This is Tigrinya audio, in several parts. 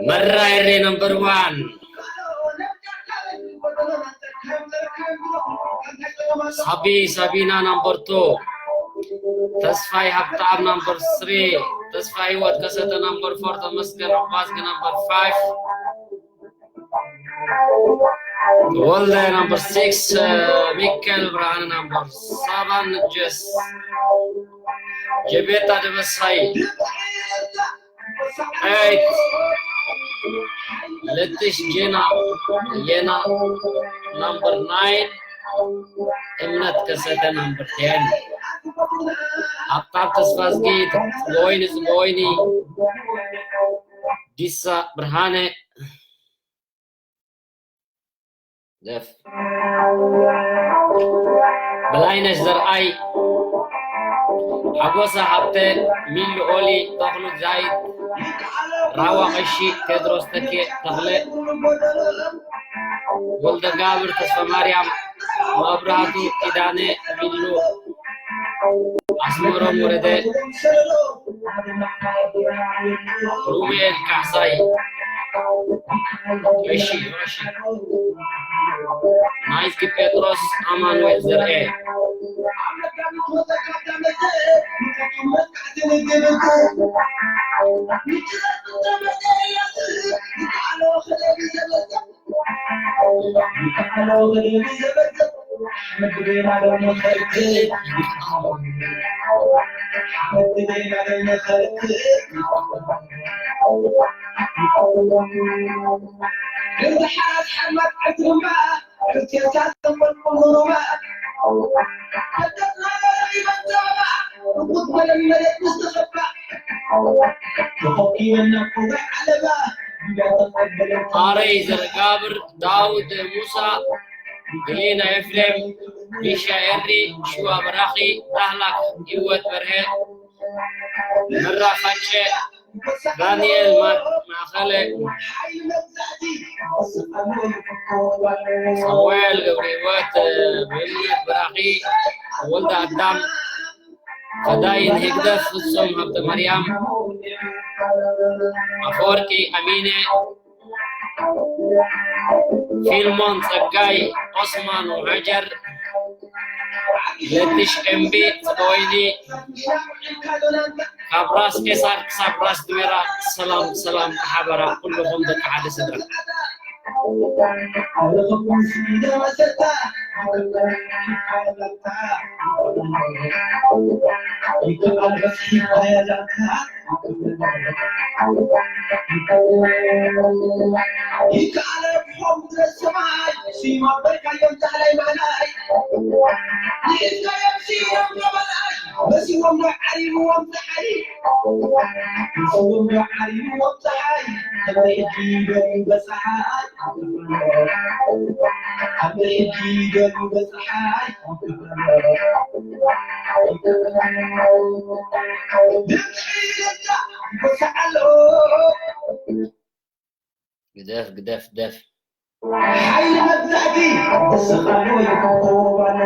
መራ ኤሬ ነምበር ዋን። ሳቢ ሳቢና ናምበር ቱ። ተስፋይ ሃብተኣብ ናምበር ስሪ። ተስፋይ ህይወት ከሰተ ናምበር ፎር። ተመስገን ኣባዝጊ ናምበር ፋይቭ። ወልደ ናምበር ሲክስ። ሚካኤል ብርሃነ ናምበር ሰቨን። ጀስ ጀቤታ ደበሳይ። ኤይት። ለትሽ ጄና የና ናምበር ናይን። እምነት ከሰተ ናምበር ቴን። ሃብታም ተስፋዝጊ። ጽገወይኒ ጽገወይኒ። ዲሳ ብርሃነ። ደፍ። በላይነሽ ዘርኣይ። ሓጎሳ ሃብተ። ሚሉ ኦሊ። ተኽሉ ዛይድ። ራዋ ቀሺ። ቴድሮስ ተኬ። ተኽለ ወልደጋብር። ተስፋ ማርያም። መብራህቱ ኪዳነ። ሚሉ። ኣስመሮም ወረደ። ሩቤል ካሕሳይ። እሺ፣ እሺ። ናይዝጊ ጴጥሮስ። ኣማኑኤል ዘርኤ። ኣረይ ዘርጋብር። ዳውድ ሙሳ። ግሊና ኤፍሬም። ቢሻ ኤሪ። ሽዋ በራኺ። ዳህላክ። ህይወት በርሀ። መራ ፋጨ። ዳንኤል ማ-፣ ማእኸለ። ሳሙኤል ገብረ ህይወት። ብእምነት በራኺ። ወልደ ኣዳም። ፈዳይን ህግደፍ። ፍጹም ሃብተ ማርያም። ኣፈወርቂ ኣሚነ። ፊልሞን ጸጋይ። ኦስማን ወሃጀር። ለትሽ ኤምቢ። ጽገወይኒ። ካብ ራስ ቄሳር ክሳብ ራስ ድሜራ። ሰላም ሰላም ሓበራ ኩልኹም ደቂ ሓደ ስድራ። ይከኣል። ግደፍ፣ ግደፍ፣ ደፍ። ሓይሊ መግዛእቲ ተስኻሎ ይፍኮባሎ።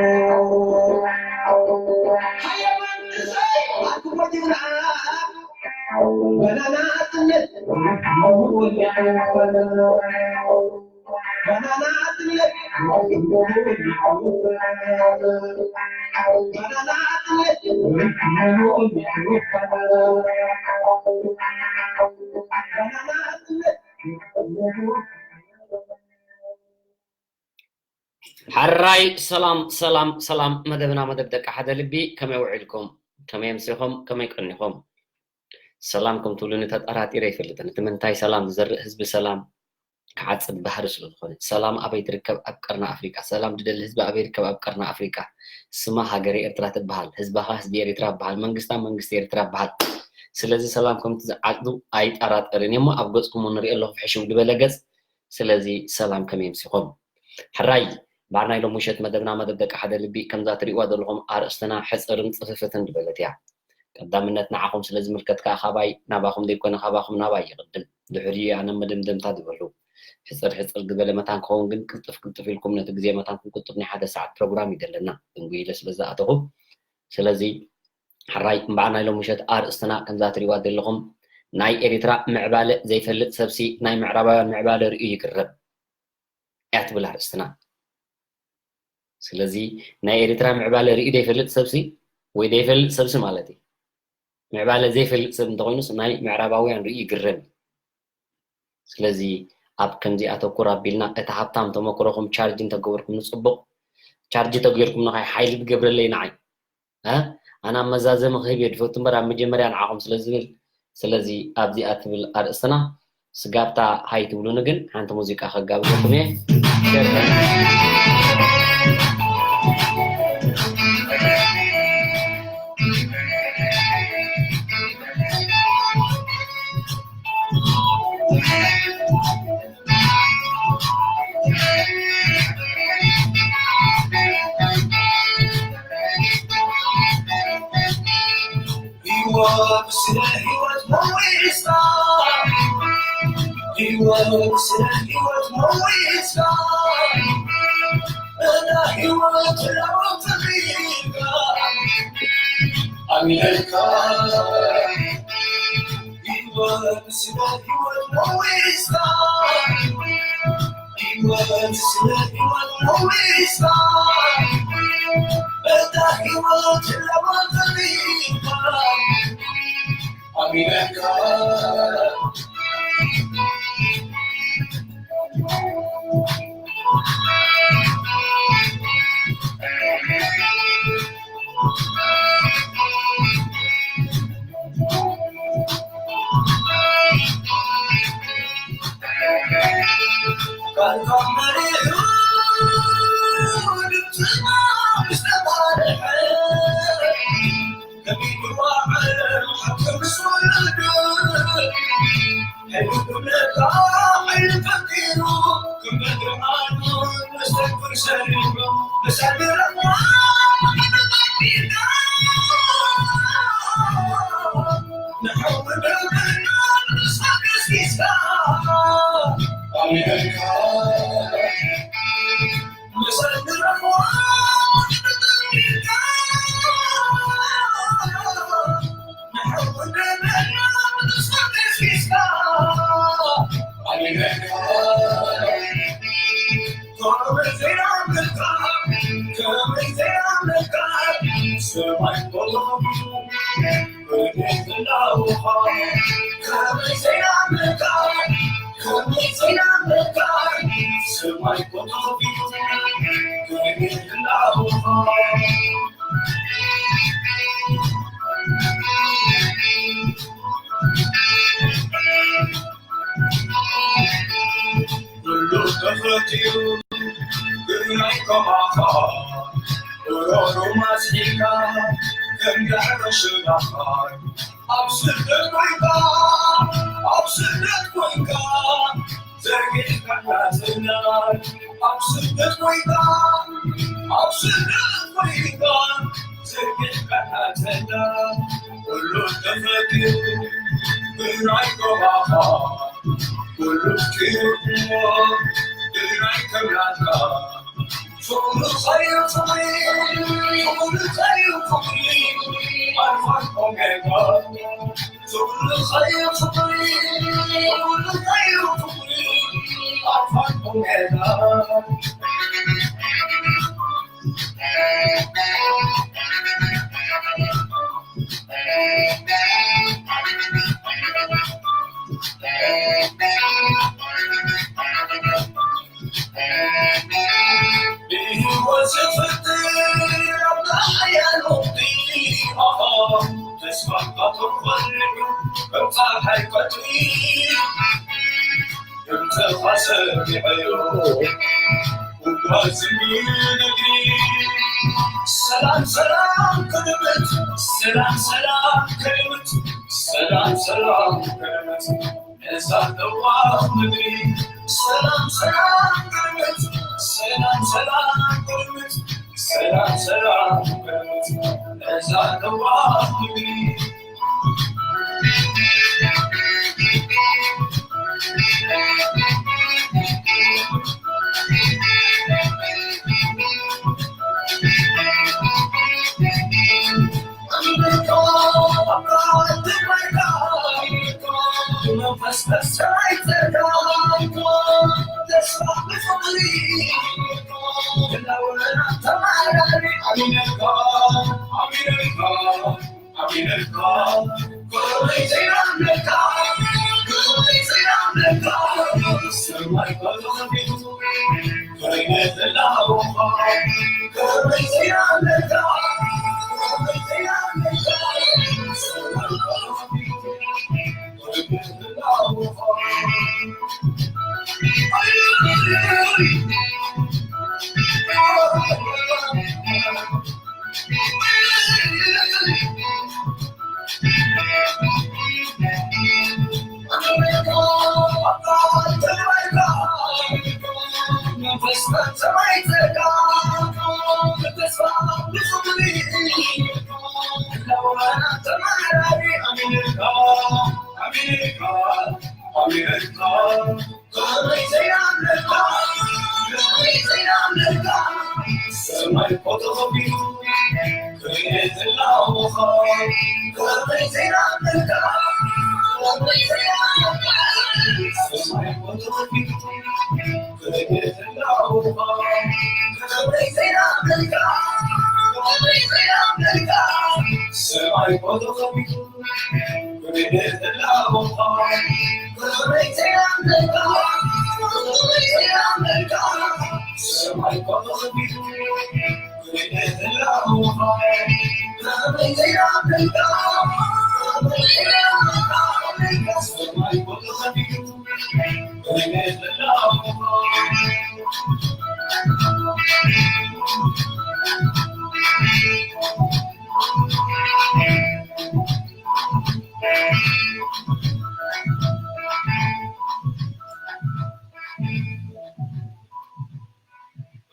ሃየ መንእሰይ፣ ኣክቦ ጅግና። በናና ኣጽነት። በናና ኣጽነት። በናና ኣጽነት። በናና ኣጽነት። ሓራይ ሰላም ሰላም ሰላም፣ መደብና መደብ ደቂ ሓደ ልቢ። ከመይ ውዒልኩም? ከመይ ኣምሲኹም? ከመይ ቀኒኹም? ሰላም ከም ትብሉኒ ተጠራጢረ ኣይፈልጥን። እቲ ምንታይ ሰላም ዝዘርእ ህዝቢ ሰላም ክዓጽድ ባህሪ ስለ ዝኾነ። ሰላም ኣበይ ትርከብ? ኣብ ቀርኒ ኣፍሪቃ። ሰላም ዝደሊ ህዝቢ ኣበይ ይርከብ? ኣብ ቀርኒ ኣፍሪቃ። ስማ ሃገረ ኤርትራ ትበሃል። ህዝባ ኸኣ ህዝቢ ኤሪትራ ይበሃል። መንግስታ መንግስቲ ኤሪትራ ይበሃል። ስለዚ ሰላም ከምቲ ዝዓጽዱ ኣይጠራጠርን እየ እሞ ኣብ ገጽኩም እውን ንሪኦ ኣለኹ ፍሕሽው ዝበለ ገጽ። ስለዚ ሰላም ከመይ ኣምሲኹም? ሕራይ፣ ባር ናይ ሎሚ ምሸት መደብና መደብ ደቂ ሓደ ልቢ ከምዛ ትሪእዋ ዘለኹም ኣርእስትና ሕጽርን ጽፍፍትን ዝበለት እያ። ቀዳምነት ንዓኹም ስለ ዝምልከት ከኣ ካባይ ናባኹም ዘይኮነ ካባኹም ናባይ ይቕድም። ድሕሪኡ ኣነ መደምደምታ ዝበሉ ሕፅር ሕፅር ዝበለ መታን ክኸውን ግን ቅልጥፍ ቅልጥፍ ኢልኩም ነቲ ግዜ መታንኩም ቅልጥፍ ናይ ሓደ ሰዓት ፕሮግራም እዩ ዘለና ድንጉ ኢለ ስለ ዝኣተኹ። ስለዚ ሕራይ እምበኣር ናይ ሎም ምሸት ኣርእስትና ከምዛ ትሪእዋ ዘለኹም ናይ ኤሪትራ ምዕባለ ዘይፈልጥ ሰብሲ ናይ ምዕራባውያን ምዕባለ ርእዩ ይግረም እያ ትብል ኣርእስትና። ስለዚ ናይ ኤሪትራ ምዕባለ ርእዩ ዘይፈልጥ ሰብሲ ወይ ዘይፈልጥ ሰብሲ ማለት እዩ ምዕባለ ዘይፈልጥ ሰብ እንተኮይኑስ ናይ ምዕራባውያን ርእዩ ይግረም እዩ። ስለዚ ኣብ ከምዚ ኣተኩር ኣቢልና እቲ ሃብታም ተመክሮኹም ቻርጅ እንተገበርኩም ንፅቡቕ ቻርጅ ተገይርኩም ንኻይ ሓይሊ ትገብረለይ ንዓይ ኣነ ኣብ መዛዘሚ ክህብ እየ ድፈቱ እምበር ኣብ መጀመርያ ንዓኹም ስለ ዝብል ስለዚ ኣብዚኣ ትብል ኣርእስትና ስጋብታ ሃይ ትብሉኒ ግን ሓንቲ ሙዚቃ ከጋብዘኩም እየ።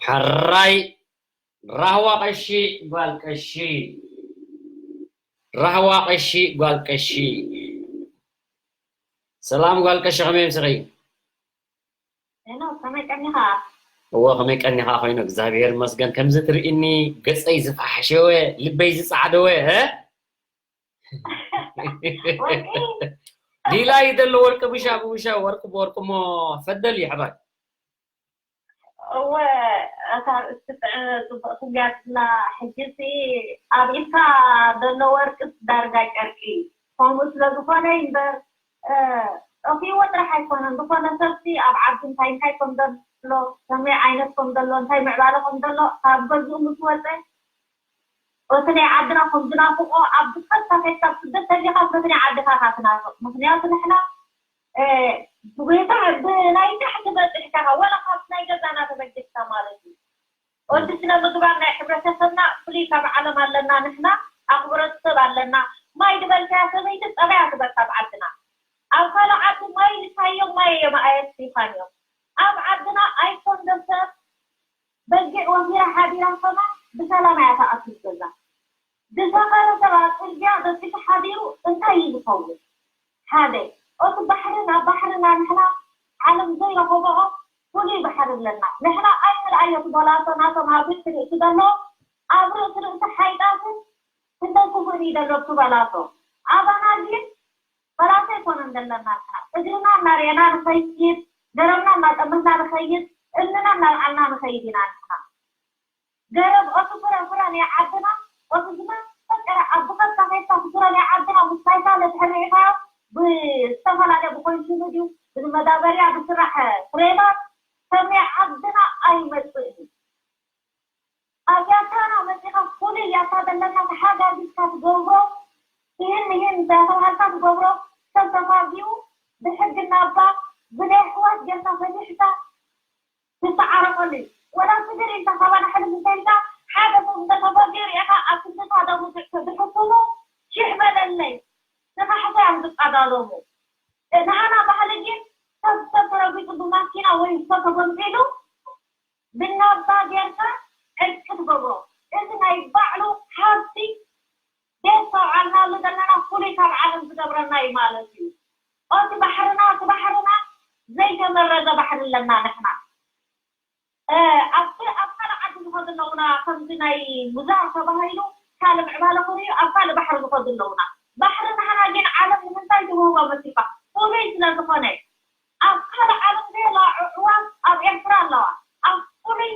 ሕራይ ራህዋ ቀሺ ጓል ቀሺ ራህዋ ቀሺ ጓል ቀሺ። ሰላም ጓል ቀሺ፣ ከመይ ምሰኺ? ሄኖክ፣ ከመይ ቀኒኻ? እወ፣ ከመይ ቀኒኻ ኮይኑ? እግዚኣብሔር ይመስገን። ከምዚ ትርእኒ ገጸይ ዝፈሓሸወ፣ ልበይ ዝጻዕደወ፣ እ? ዲላይ ዘሎ ወርቂ ብሻ ብሻ፣ ወርቂ ብወርቂ እሞ ፈደል ይሕባይ። እወ፣ እታ ርእሲ ጥዕ ጽቡቕ ትንቢያትና። ሕጂ ሲ ኣብ ኢድካ ዘሎ ወርቂ ዳርጋ ጨርቂ ከምኡ ስለ ዝኾነ እምበር፣ እ፣ ጠፊእዎ ጥራሕ ኣይኮነን። ዝኾነ ሰብሲ ኣብ ዓዲ እንታይ እንታይ ከም ዘሎ፣ ከመይ ዓይነት ከም ዘሎ፣ እንታይ ምዕባለ ከም ዘሎ ካብ ገዝኡ ምስ ወጸ፣ እቲ ናይ ዓድና ከም ዝናፍቆ ኣብ ድቀት ታፌታ ስደት ተሊኻ ነቲ ናይ ዓድኻ ኢኻ ትናፍቕ። ምኽንያቱ ንሕና፣ እ፣ ብጎይታ ብናይ ታሕቲ በጺሕካ ኢኻ፣ ወላ ካብ ናይ ገዛና ተበጊስካ ማለት እዩ። ወዲ ስነ ምግባር ናይ ሕብረተሰብና ፍሉይ ካብ ዓለም ኣለና። ንሕና ኣኽብሮት ሰብ ኣለና። ማይ ዝበልካያ ሰበይቲ ጸባይ እያ ትበልካ ኣብ ዓድና። ኣብ ካልእ ዓዲ ማይ ኢልካዮም ማይ እዮም ኣየስቲኻን እዮም። ኣብ ዓድና ኣይኮን ዶ ሰብ በጊዕ ወፊራ ሓዲራ ከማን ብሰላም እያ ትኣቱ ገዛ። ዝሰኸረ ሰብ ኣብ ጽርግያ በጺሑ ሓዲሩ እንታይ እዩ ዝኸውን? ሓደ፣ እቲ ባሕሪ ናብ ባሕርና ንሕና ዓለም ዘይረኸብኦ ፍሉይ ባሕሪ ኣለና። ንሕና ኣይንርኣዮ እቲ በላሶ ናቶም ኣብ ርእሲ ርእሲ ዘሎ ኣብ ርእሲ ርእሲ ሓይጣትን እንታይ ክፉእ እዩ ዘሎ እቲ በላሶ? ኣባና ግን በላሶ ኣይኮነን ዘለና ንሕና። እግርና እናርኣና ንኸይድ፣ ገረብና እናጠመትና ንኸይድ፣ እምንና እናልዓልና ንኸይድ ኢና ንሕና። ገረብ ኦቲ ፍረ ፍረ ናይ ዓድና ኦቲ ዝመቀረ ኣብ ብኸብታ ኸይድካ ፍረ ናይ ዓድና ምስ ታይታ ነድሕር ርኢኻ ብዝተፈላለየ ብኮንሽኑ ድዩ ብመዳበርያ ብስራሕ ፍሬታት ከም ናይ ዓድና ኣይመጽእን እዩ። ኣብ ያታና መጺኻ ፍሉይ ያታ ዘለና ተሓጋጊዝካ ትገብሮ ይህን ይህን እንዳተባሃልካ ትገብሮ ሰብ ተፋጊኡ ብሕጊ እናባ ብናይ ኣሕዋት ጌርካ ፈቲሕካ ትተዓረቐሉ እዩ። ወላ ስግር ኢልካ ካባና ሕልፍ እንተኢልካ ሓደ ሰብ እንተተጎድኡ ርኢኻ ኣብ ክንዲ ታደሙ ዝሕክሙ ሽሕ በለለይ ንኻሕሳ እዮም ዝቀዳደሙ። ናህና ባህሊ ግን ሰብ ሰብ ተረጊጹ ብማኪና ወይ ሰብ ተጎንጺሉ ብናባ ጌርካ ዕርቂ ትገብሮ። እዚ ናይ ባዕሉ ሃብቲ ቤት ተውዓልናሉ ዘለና ፍሉይ ካብ ዓለም ዝገብረና እዩ ማለት እዩ። ኦቲ ባሕርና እቲ ባሕርና ዘይተመረዘ ባሕሪ ኣለና ንሕና። ኣብቲ ኣብ ካልእ ዓዲ ዝኸዱ ኣለውና ከምዚ ናይ ሙዛር ተባሂሉ ካልእ ምዕባለ ክርእዩ ኣብ ካልእ ባሕሪ ዝኸዱ ኣለውና። ባሕሪ ናህና ግን ዓለም ንምንታይ ትህቦ መሲልካ? ፍሉይ ስለ ዝኾነ፣ ኣብ ካልእ ዓለም ዘየላ ኣዕዋፍ ኣብ ኤርትራ ኣለዋ። ኣብ ፍሉይ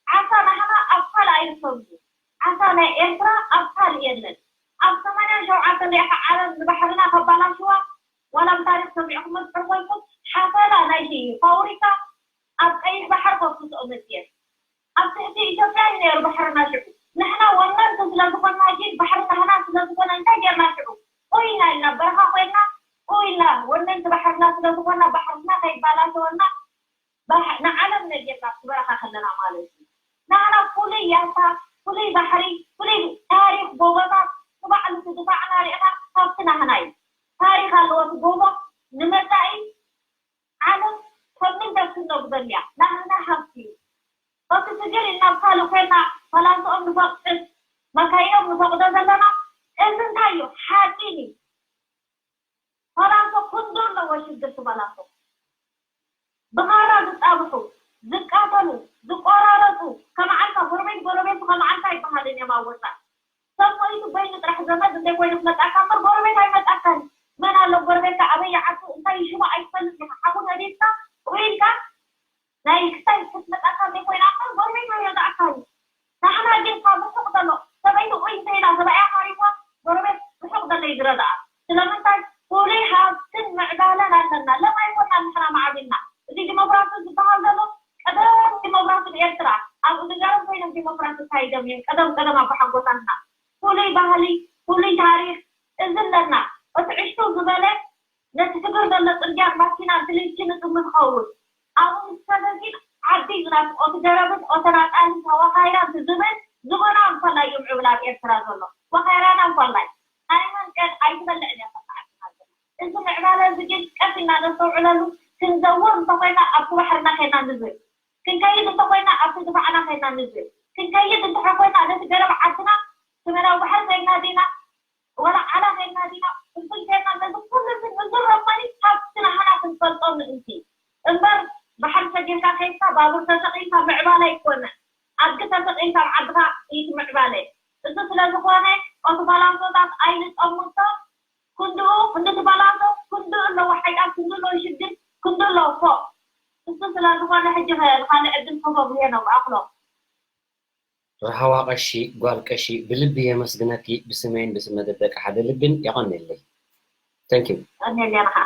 ዓሳ ናህና ኣብ ካልእ ኣይርከብን እዩ። ዓሳ ናይ ኤርትራ ኣብ ካልእ የለን። ኣብ ሰማንያን ሸውዓተን ሪኢኻ ዓለም ንባሕርና ከባላሽዋ፣ ዋላ ብታሪኽ ሰሚዕኩሞ ትሕር ኮይንኩም፣ ሓፈላ ናይ ፋብሪካ ኣብ ቀይሕ ባሕሪ ከፍስሶ መጽየት። ኣብ ትሕቲ ኢትዮጵያ እዩ ነይሩ ባሕርና ሽዑ። ንሕና ወነንቲ ስለ ዝኾንና ግን ባሕሪ ናህና ስለ ዝኾነ እንታይ ጌርና ሽዑ? ኡይ ኢልና ኢልና በረኻ ኮይንና፣ ኡይ ኢልና ወነንቲ ባሕርና ስለ ዝኾንና ባሕርና ከይባላሸወና ባሕ-፣ ንዓለም ነጊርና ኣብቲ በረኻ ከለና ማለት እዩ። ንዓና ፍሉይ ያታ፣ ፍሉይ ባሕሪ፣ ፍሉይ ታሪኽ ጎቦታት ንባዕሉ እቲ ድፋዕና ሪእኻ ሃብቲ ናህና እዩ። ታሪኽ ኣለዎ እቲ ጎቦ ንመጻኢ ዓለም ከም ምንዳስ ትነግዘሉ እያ። ናህና ሃብቲ እዩ። እቲ ስግር ኢልና ኣብ ካልእ ኮይንና ፈላስኦም ንፈቕድ፣ መካይኖም ንፈቕዶ ዘለና፣ እዚ እንታይ እዩ? ሓፂን እዩ። ፈላሶ ክንዲ ኣለዎ ሽግር እቲ ፈላሶ። ብኻራ ዝጣብሑ፣ ዝቃተሉ፣ ዝቆራረፁ፣ ከመዓልታ ጎረቤት ጎረቤቱ ከመዓልታ ይበሃልን እዮም ኣብ ወፃእ። ሰብ ሞይቱ በይኑ ጥራሕ ዘመድ እንተይኮይኑ ክመጣካ እምበር ጎረቤት ኣይመጣካን። መን ኣሎ ጎረቤትካ ኣበይ ይዓቱ እንታይ ይሽሙ ኣይትፈልጥ ኢኻ። ሓቡ ነዲድካ ውዒልካ ናይ ክሳይ ክትመጣካ እንተይኮይና እምበር ጎረቤት ኣይረድኣካን እዩ። ንዓና ግን ካብ ርሑቕ ዘሎ ሰበይቲ ኡይ እንተኢላ ሰብኣያ ሃሪምዋ ጎረቤት ርሑቕ ዘሎ እዩ ዝረድኣ። ስለምንታይ? ፍሉይ ሃብትን ምዕባለን ኣለና። ለማይ ኮና ንሕና ማዕቢልና። እዚ ዲሞክራሲ ዝበሃል ዘሎ ቀደም ዲሞክራሲ ብኤርትራ ኣብ እግጋርም ኮይኖም ዲሞክራሲ ኣካይዶም እዮም። ቀደም ቀደም ኣቦሓጎታትና ፍሉይ ባህሊ፣ ፍሉይ ታሪኽ እዚ ኣለና። እቲ ዕሽቱ ዝበለ ነቲ ስግር ዘሎ ጽርግያን ማኪናን ትልኪ ንጥሙ ዝኸውን ኣብኡ ምስ ፈሰሲ ዓዲ ዝናፍቆ እቲ ገረብን ኦተናጣልን ተዋኻይራ ዝብል ዝጎና እንኳላይ እዩ ምዕብል ኣብ ኤርትራ ዘሎ። ዋኻይራና እንኳላይ ናይ መንቀል ኣይትበልዕን እያ ተባዓትና ዘላ። እዚ ምዕባለ እዚ ግን ቀስ ኢልና ነስተውዕለሉ። ክንዘውር እንተኾይና ኣብቲ ባሕርና ኸይና ንዝር፣ ክንከይድ እንተኾይና ኣብቲ ድፋዕና ኸይና ንዝር፣ ክንከይድ እንተኾይና ነቲ ገረብ ዓድና ሰሜናዊ ባሕሪ ኸይና ዲና ወላ ዓላ ኸይድና ዲና ፍልፍል ጌርና ነዚ ኩሉ እዚ ንዝረብ መኒ ካብቲ ናህና ክንፈልጦ ምእንቲ እምበር ባሕሪ ሰጊርካ ከይድካ ባቡር ተሰቒልካ ምዕባለ ኣይኮነ ኣድጊ ተሰቒልካ ኣብ ዓድኻ እዩ እቲ ምዕባለ እዚ ስለ ዝኾነ ኦቲ ባላንሶታት ኣይንጠምቶ ክንድኡ ክንድቲ ባላንሶ ክንድኡ ኣለዎ ሓይጣት ክንድኡ ኣለዎ ሽግር ክንድኡ ኣለዎ ፎቕ እሱ ስለ ዝኾነ ሕጂ ኸ ካልእ ዕድል ክህቦ ብየ ነው ኣኽሎ ራህዋ ቀሺ ጓል ቀሺ ብልቢ የመስግነኪ ብስመይን ብስመ ደደቂ ሓደ ልብን የቐንየለይ። Thank you። ኣሜን ያናኻ።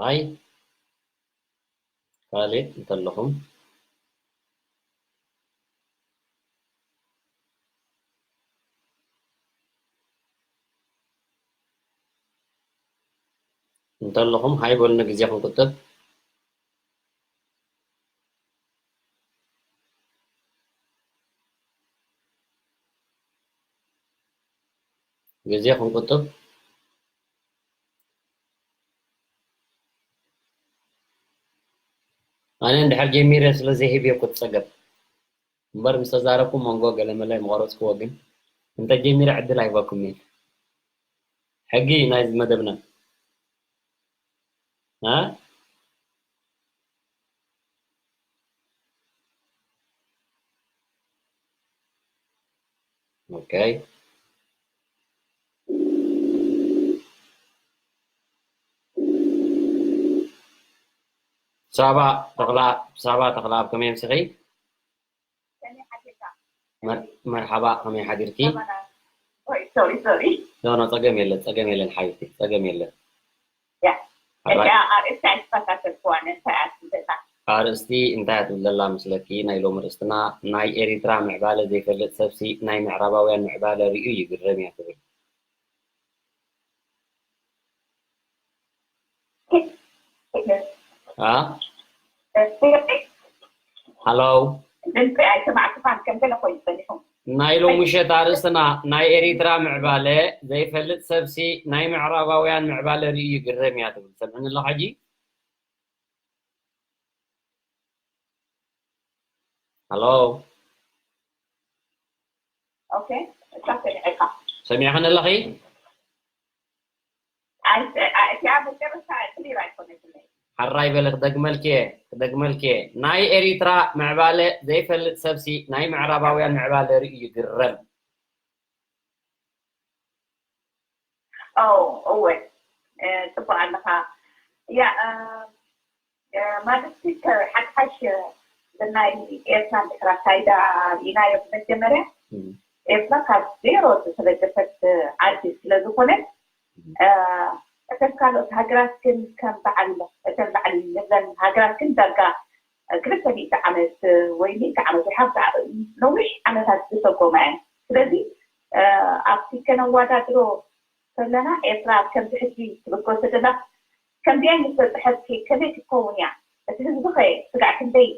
ራይ ካልእ እንተለኹም እንተለኹም ሃይ በሉኒ ግዜ ክንቁጥብ። ግዜ ክንቁጥብ ኣነ እንድሕር ጀሚረ ስለ ዘይህብ እየ እኮ ትፀገብ እምበር ምስ ተዛረብኩም መንጎ ገለመለ ምቆረፅክዎ ግን እንተጀሚረ ዕድል ኣይበኩም እየ ሕጊ ናይዚ መደብና Okay. ሳባ ተኽላ ሳባ ተኽላ ኣብ ከመይ ምስኺ መርሓባ ከመይ ሓዲርኪ ኖ ኖ ጸገም የለን ጸገም የለን ሓቢብቲ ጸገም የለን እዛ ኣርእስቲ ኣይተኸታተልክዋን እንታይ እያ ትብል ዘላ? ኣርእስቲ እንታይ እያ ትብል ዘላ መስለኪ? ናይ ሎሚ ርእስትና ናይ ኤሪትራ ምዕባለ ዘይፈልጥ ሰብሲ ናይ ምዕራባውያን ምዕባለ ሪኡ ይግረም እያ ትብል። ኣ? ሃሎ። ድምፂ ኣይሰማዕኩኻን ከም ገለ ኮይኑ ጸኒሑ። ናይ ሎሚ ምሸት ኣርእስትና ናይ ኤሪትራ ምዕባለ ዘይፈልጥ ሰብሲ ናይ ምዕራባውያን ምዕባለ ርእዩ ይግረም እያ ትብል ሰምዕኒ ኣሎ ሕጂ ሃሎ ኦኬ እሳ ሰሚዐካ ሰሚዕኽን ኣለኺ እቲኣ መጨረሻ ክሊር ኣይኮነትለይ ሕራይ በለ ክደግመልኪ ክደግመልኪ ናይ ኤሪትራ ምዕባለ ዘይፈልጥ ሰብሲ ናይ ምዕራባውያን ምዕባለ ርእዩ ይግረም። ኦ እወ፣ ጽቡቅ ኣለኻ። ያ ማለት ሓድሓሽ ብናይ ኤርትራ ድሕር ኣካይዳ ርኢናዮ። ብመጀመርያ ኤርትራ ካብ ዜሮ ዝተበገሰት ዓዲ ስለዝኾነት፣ እተን ካልኦት ሃገራት ግን ከም በዓል እተን በዓል ንብለን ሃገራት ግን ዳርጋ ክልተ ሚእቲ ዓመት ወይ ሚእቲ ዓመት ወይ ሓምሳ ነዊሕ ዓመታት ዝሰጎማ እየን። ስለዚ ኣብቲ ከነዋዳድሮ ከለና ኤርትራ ከምዚ ሕጂ ትብገሶ ዘላ ከምዚኣ ምስ በፅሐት ከመይ ክትከውን እያ? እቲ ህዝቢ ኸ ስጋዕ ክንደይ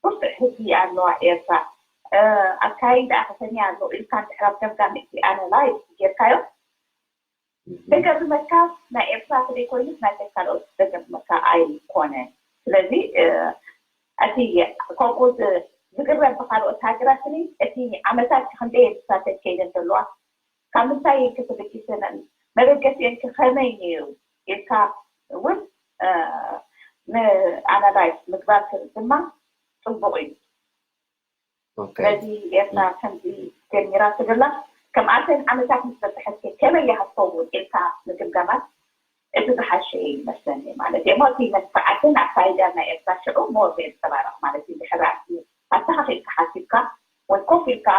ብርቱዕ ህዝቢ ኣለዋ ኤርትራ? ኣካይዳ ከመይ ኣሎ ኢልካ እንድሕር ኣብ ገምጋም እቲ ኣናላይዝ ጌርካዮ ደገርመካ ናይ ኤርትራ ተዘይኮይኑስ ናይ ካልኦት ደገርመካ ኣይኮነን። ስለዚ እቲ ከምኡ ዝግረም ብካልኦት ሃገራት እቲ ዓመታት ክንደይ የብሳተን ከይደን ዘለዋ ካብ ምንታይ እየን ክፍልጊሰነን መበገሲአን ከመይ ነይሩ ኢልካ እውን ንኣናላይዝ ምግባር ድማ ፅቡቅ እዩ። ስለዚ ኤርትራ ከምዚ ጀሚራ ትብላ ከምኣተን ዓመታት ምስ በፅሐት ከመይ እያ ክትኸውን ኢልካ ምግምጋማት እቲ ዝሓሸ ይመስለኒ። ማለት እሞ እቲ መስርዓትን ኣካይዳን ናይ ኤርትራ ሽዑ ሞር የንፀባርቕ ማለት እዩ። ድሕሪ ኣትዩ ኣስተኻኺልካ ሓሲብካ ወይ ኮፍ ኢልካ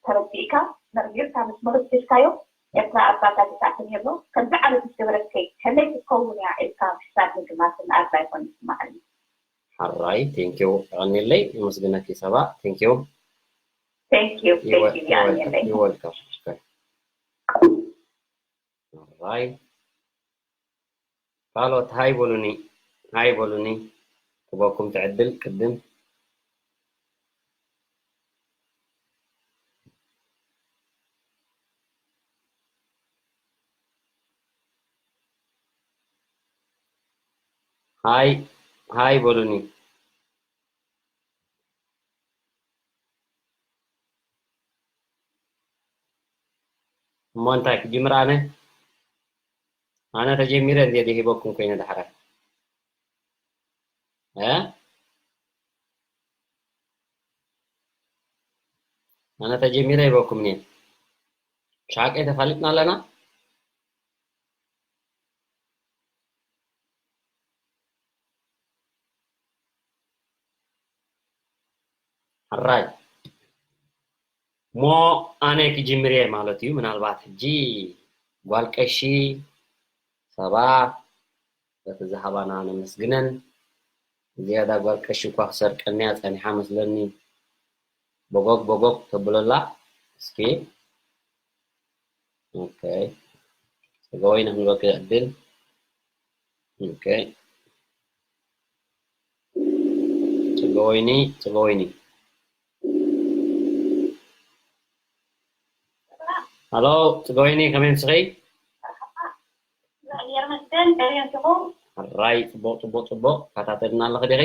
ተረዲእካ መርሚርካ ምስ መረስካዮ ኤርትራ ኣብ ባጋ ተሳእቲ ነይርሎ ከምዚ ዓመት ምስ ገበረትከይ ከመይ ክትከውን እያ ኢልካ ምሕሳብ ምግማትን ኣድላይ ኮይኑ ይስማዓኒ። ሓራይ ቴንኪው የቐንየለይ የመስግነኪ ሰባ ቴንኪው ቴንኪው ቴንኪው የቐንየለይ ይወልከም ሓራይ ካልኦት ሃይ በሉኒ ሃይ በሉኒ ክበኩም ትዕድል ቅድም ሃይ ሃይ በሉኒ እሞ እንታይ ክጅምር ኣነ ኣነ ተጀሚረ እንድየ ሂበኩም ኮይነ ዳሕራይ ኣነ ተጀሚረ ሂበኩም እየ ሻቀይ ተፋሊጥና ኣለና ሕራይ እሞ ኣነ ክጅምር እየ ማለት እዩ። ምናልባት ሕጂ ጓል ቀሺ ሰባ በቲ ዝሃባና ነመስግነን። ዝያዳ ጓል ቀሺ እኳ ክሰርቀኒ እያ ጸኒሓ መስለኒ። ቦጎግ ቦጎግ ተብለላ እስኪ ኦኬ። ጸገወይኒ ክንበክ ዕድል ኦኬ። ጽገወይኒ ጽገወይኒ ሃሎ ጽገወይኒ ከመይ ንስኺ? ሕራይ ጽቡቕ ጽቡቕ ጽቡቕ ካታተልና ኣለኺ ዲኺ?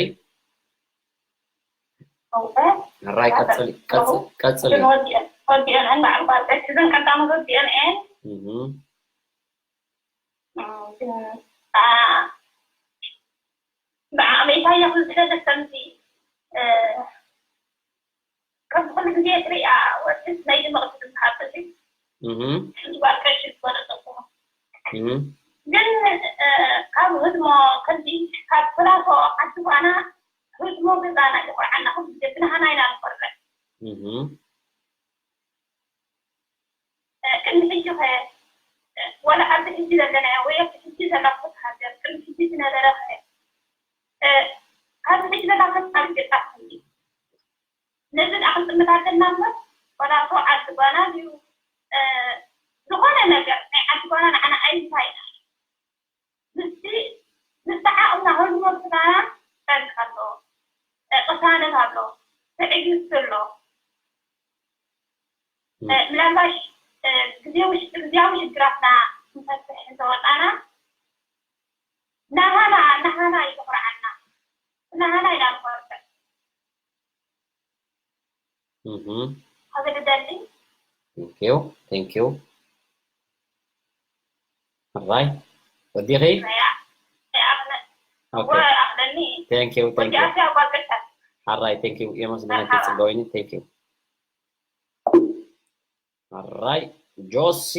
ሕራይ ቀጽሊ ቀጽሊ ቀጽሊ። ወዲአን ወዲአን ዕንባዕባል እዝን ቀዳሞት ወዲአን እየን። እህ ግን ብዓቕመይ ታያ ክዝሕለ ከምዚ ከምዚ ኩሉ ግዜ ትሪኣ ወድስ ናይ ድመቕቲ ዝበሃል እዚ እህ ሕንባል ቀሺ ዝበለጸኩ እህ ግን ካብ ህድሞ ከምዚ ካብ ፍላፎ ዓዲ ጓና ህድሞ ገዛና ይቆርዓና ኩሉ ግዜ ብናህና ኢና ንቆርዕ እህ ቅድሚ ሕጂ ኸ ወላ ኣብዚ ሕጂ ዘለናዮ ወይ ኣብቲ ሕጂ ዘላኩት ሃገር ቅድሚ ሕጂ ዝነበረ ኸ ኣብዚ ሕጂ ዘላኩት ኣብ ኢትዮጵያ ክህሉ ነዚ ደኣ ክንጥምት ኣለና እምበር ወላ እቶ ዓዲ ጓና ድዩ ዝኾነ ነገር ናይ ዓዲ ጓና ንዓና ኣይንታይ ኢና ምስቲ ምስቲ ዓቕምና ህዝቦ ስጋና ጸንካ ኣሎ ቅሳነት ኣሎ ትዕግስቲ ኣሎ ምናልባሽ ግዜያዊ ሽግራትና ክንፈትሕ እንተወፃና ናሃና ናሃና እዩ ዘኹርዓና ናሃና ኢና ንኾርዕ ኣበ ደሊ Thank you. Thank you. Alright. ወዲኺ? Okay. Thank you. Thank you. Alright. Thank you. የመስግነኪ ጽገወይኒ። Thank you. Alright. ጆሲ፣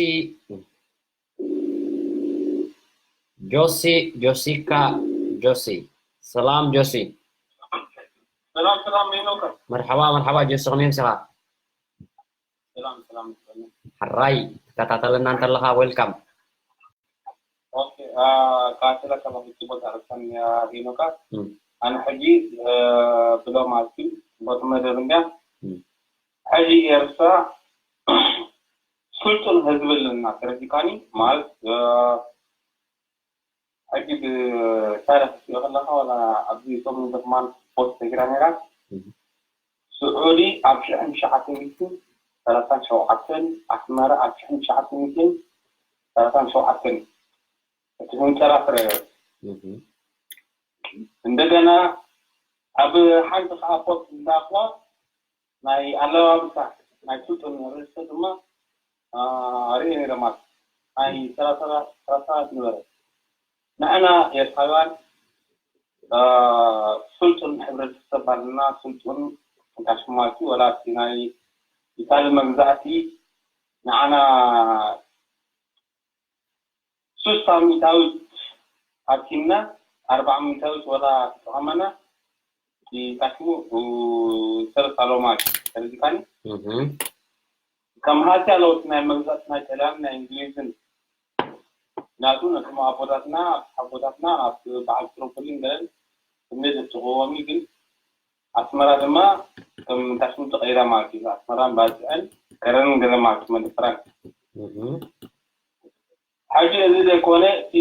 ጆሲ፣ ጆሲካ፣ ጆሲ። ሰላም ጆሲ። ሰላም ሰላም ሄኖክ። መርሓባ መርሓባ ጆሲ፣ ከመይ ኣምሲኻ? ሰላም ሰላም። ሕራይ፣ ትከታተለና እንተለኻ ዌልካም። ኦኬ፣ ካትላ ከማኺ ጽቡቅ ኣረሰን ያ ሄኖካ። እም። ኣነ ሕጂ ብሎም ኣልኪ ቦት መደብ እንዲያ እም። ሕጂ ኤርትራ ስልጡን ህዝቢ ኣለና። ተረዲካኒ ማለት ሕጂ ብታሪክ ትሪኦ ከለካ ዋላ ኣብዚ ሰሙን ብትማል ፖስት ተጊራ ነይራ። እም። ስዑዲ ኣብ ሽሕን ትሽዓተ ሚእትን ሰላሳን ሸውዓተን፣ ኣስመራ ኣብ ሽሕን ትሽዓተ ሚእትን ሰላሳን ሸውዓተን እቲ ምንጨራ ፍረ እም። እንደገና ኣብ ሓንቲ ከዓ ፖስት እንዳኣኽዋ ናይ ኣለባብሳ ናይ ስልጡን ርእሰ ድማ ርእ ነይረ ማለት ናይ ሰላሳ ሰባት ነበረ። ንሕና ኤርትራውያን ስልጡን ሕብረተሰብ ኣለና። ስልጡን እንታይ ሽማቲ ወላ እቲ ናይ ኢጣሊ መግዛእቲ ንዓና ሱሳ ሚእታዊት ኣኪምና ኣርባዓ ሚእታዊት ወላ ተጠቐመና ይታክሙ ሰለስተ ሎማ ተረዲካኒ። ከም ሃልቲ ኣለውት ናይ መግዛእቲ ናይ ጣልያን ናይ እንግሊዝን ናቱ ነቶም ኣቦታትና ኣቦታትና ኣብ በዓል ትሮፖሊን ገለን እንደ ዘትቕዎም ግን ኣስመራ ድማ ከም ታሽሙ ተቐይራ ማለት እዩ። ኣስመራን ባጽዕን ከረንን ገለ ማለት እዩ። መድፈራን ሕጂ እዚ ዘይኮነ እቲ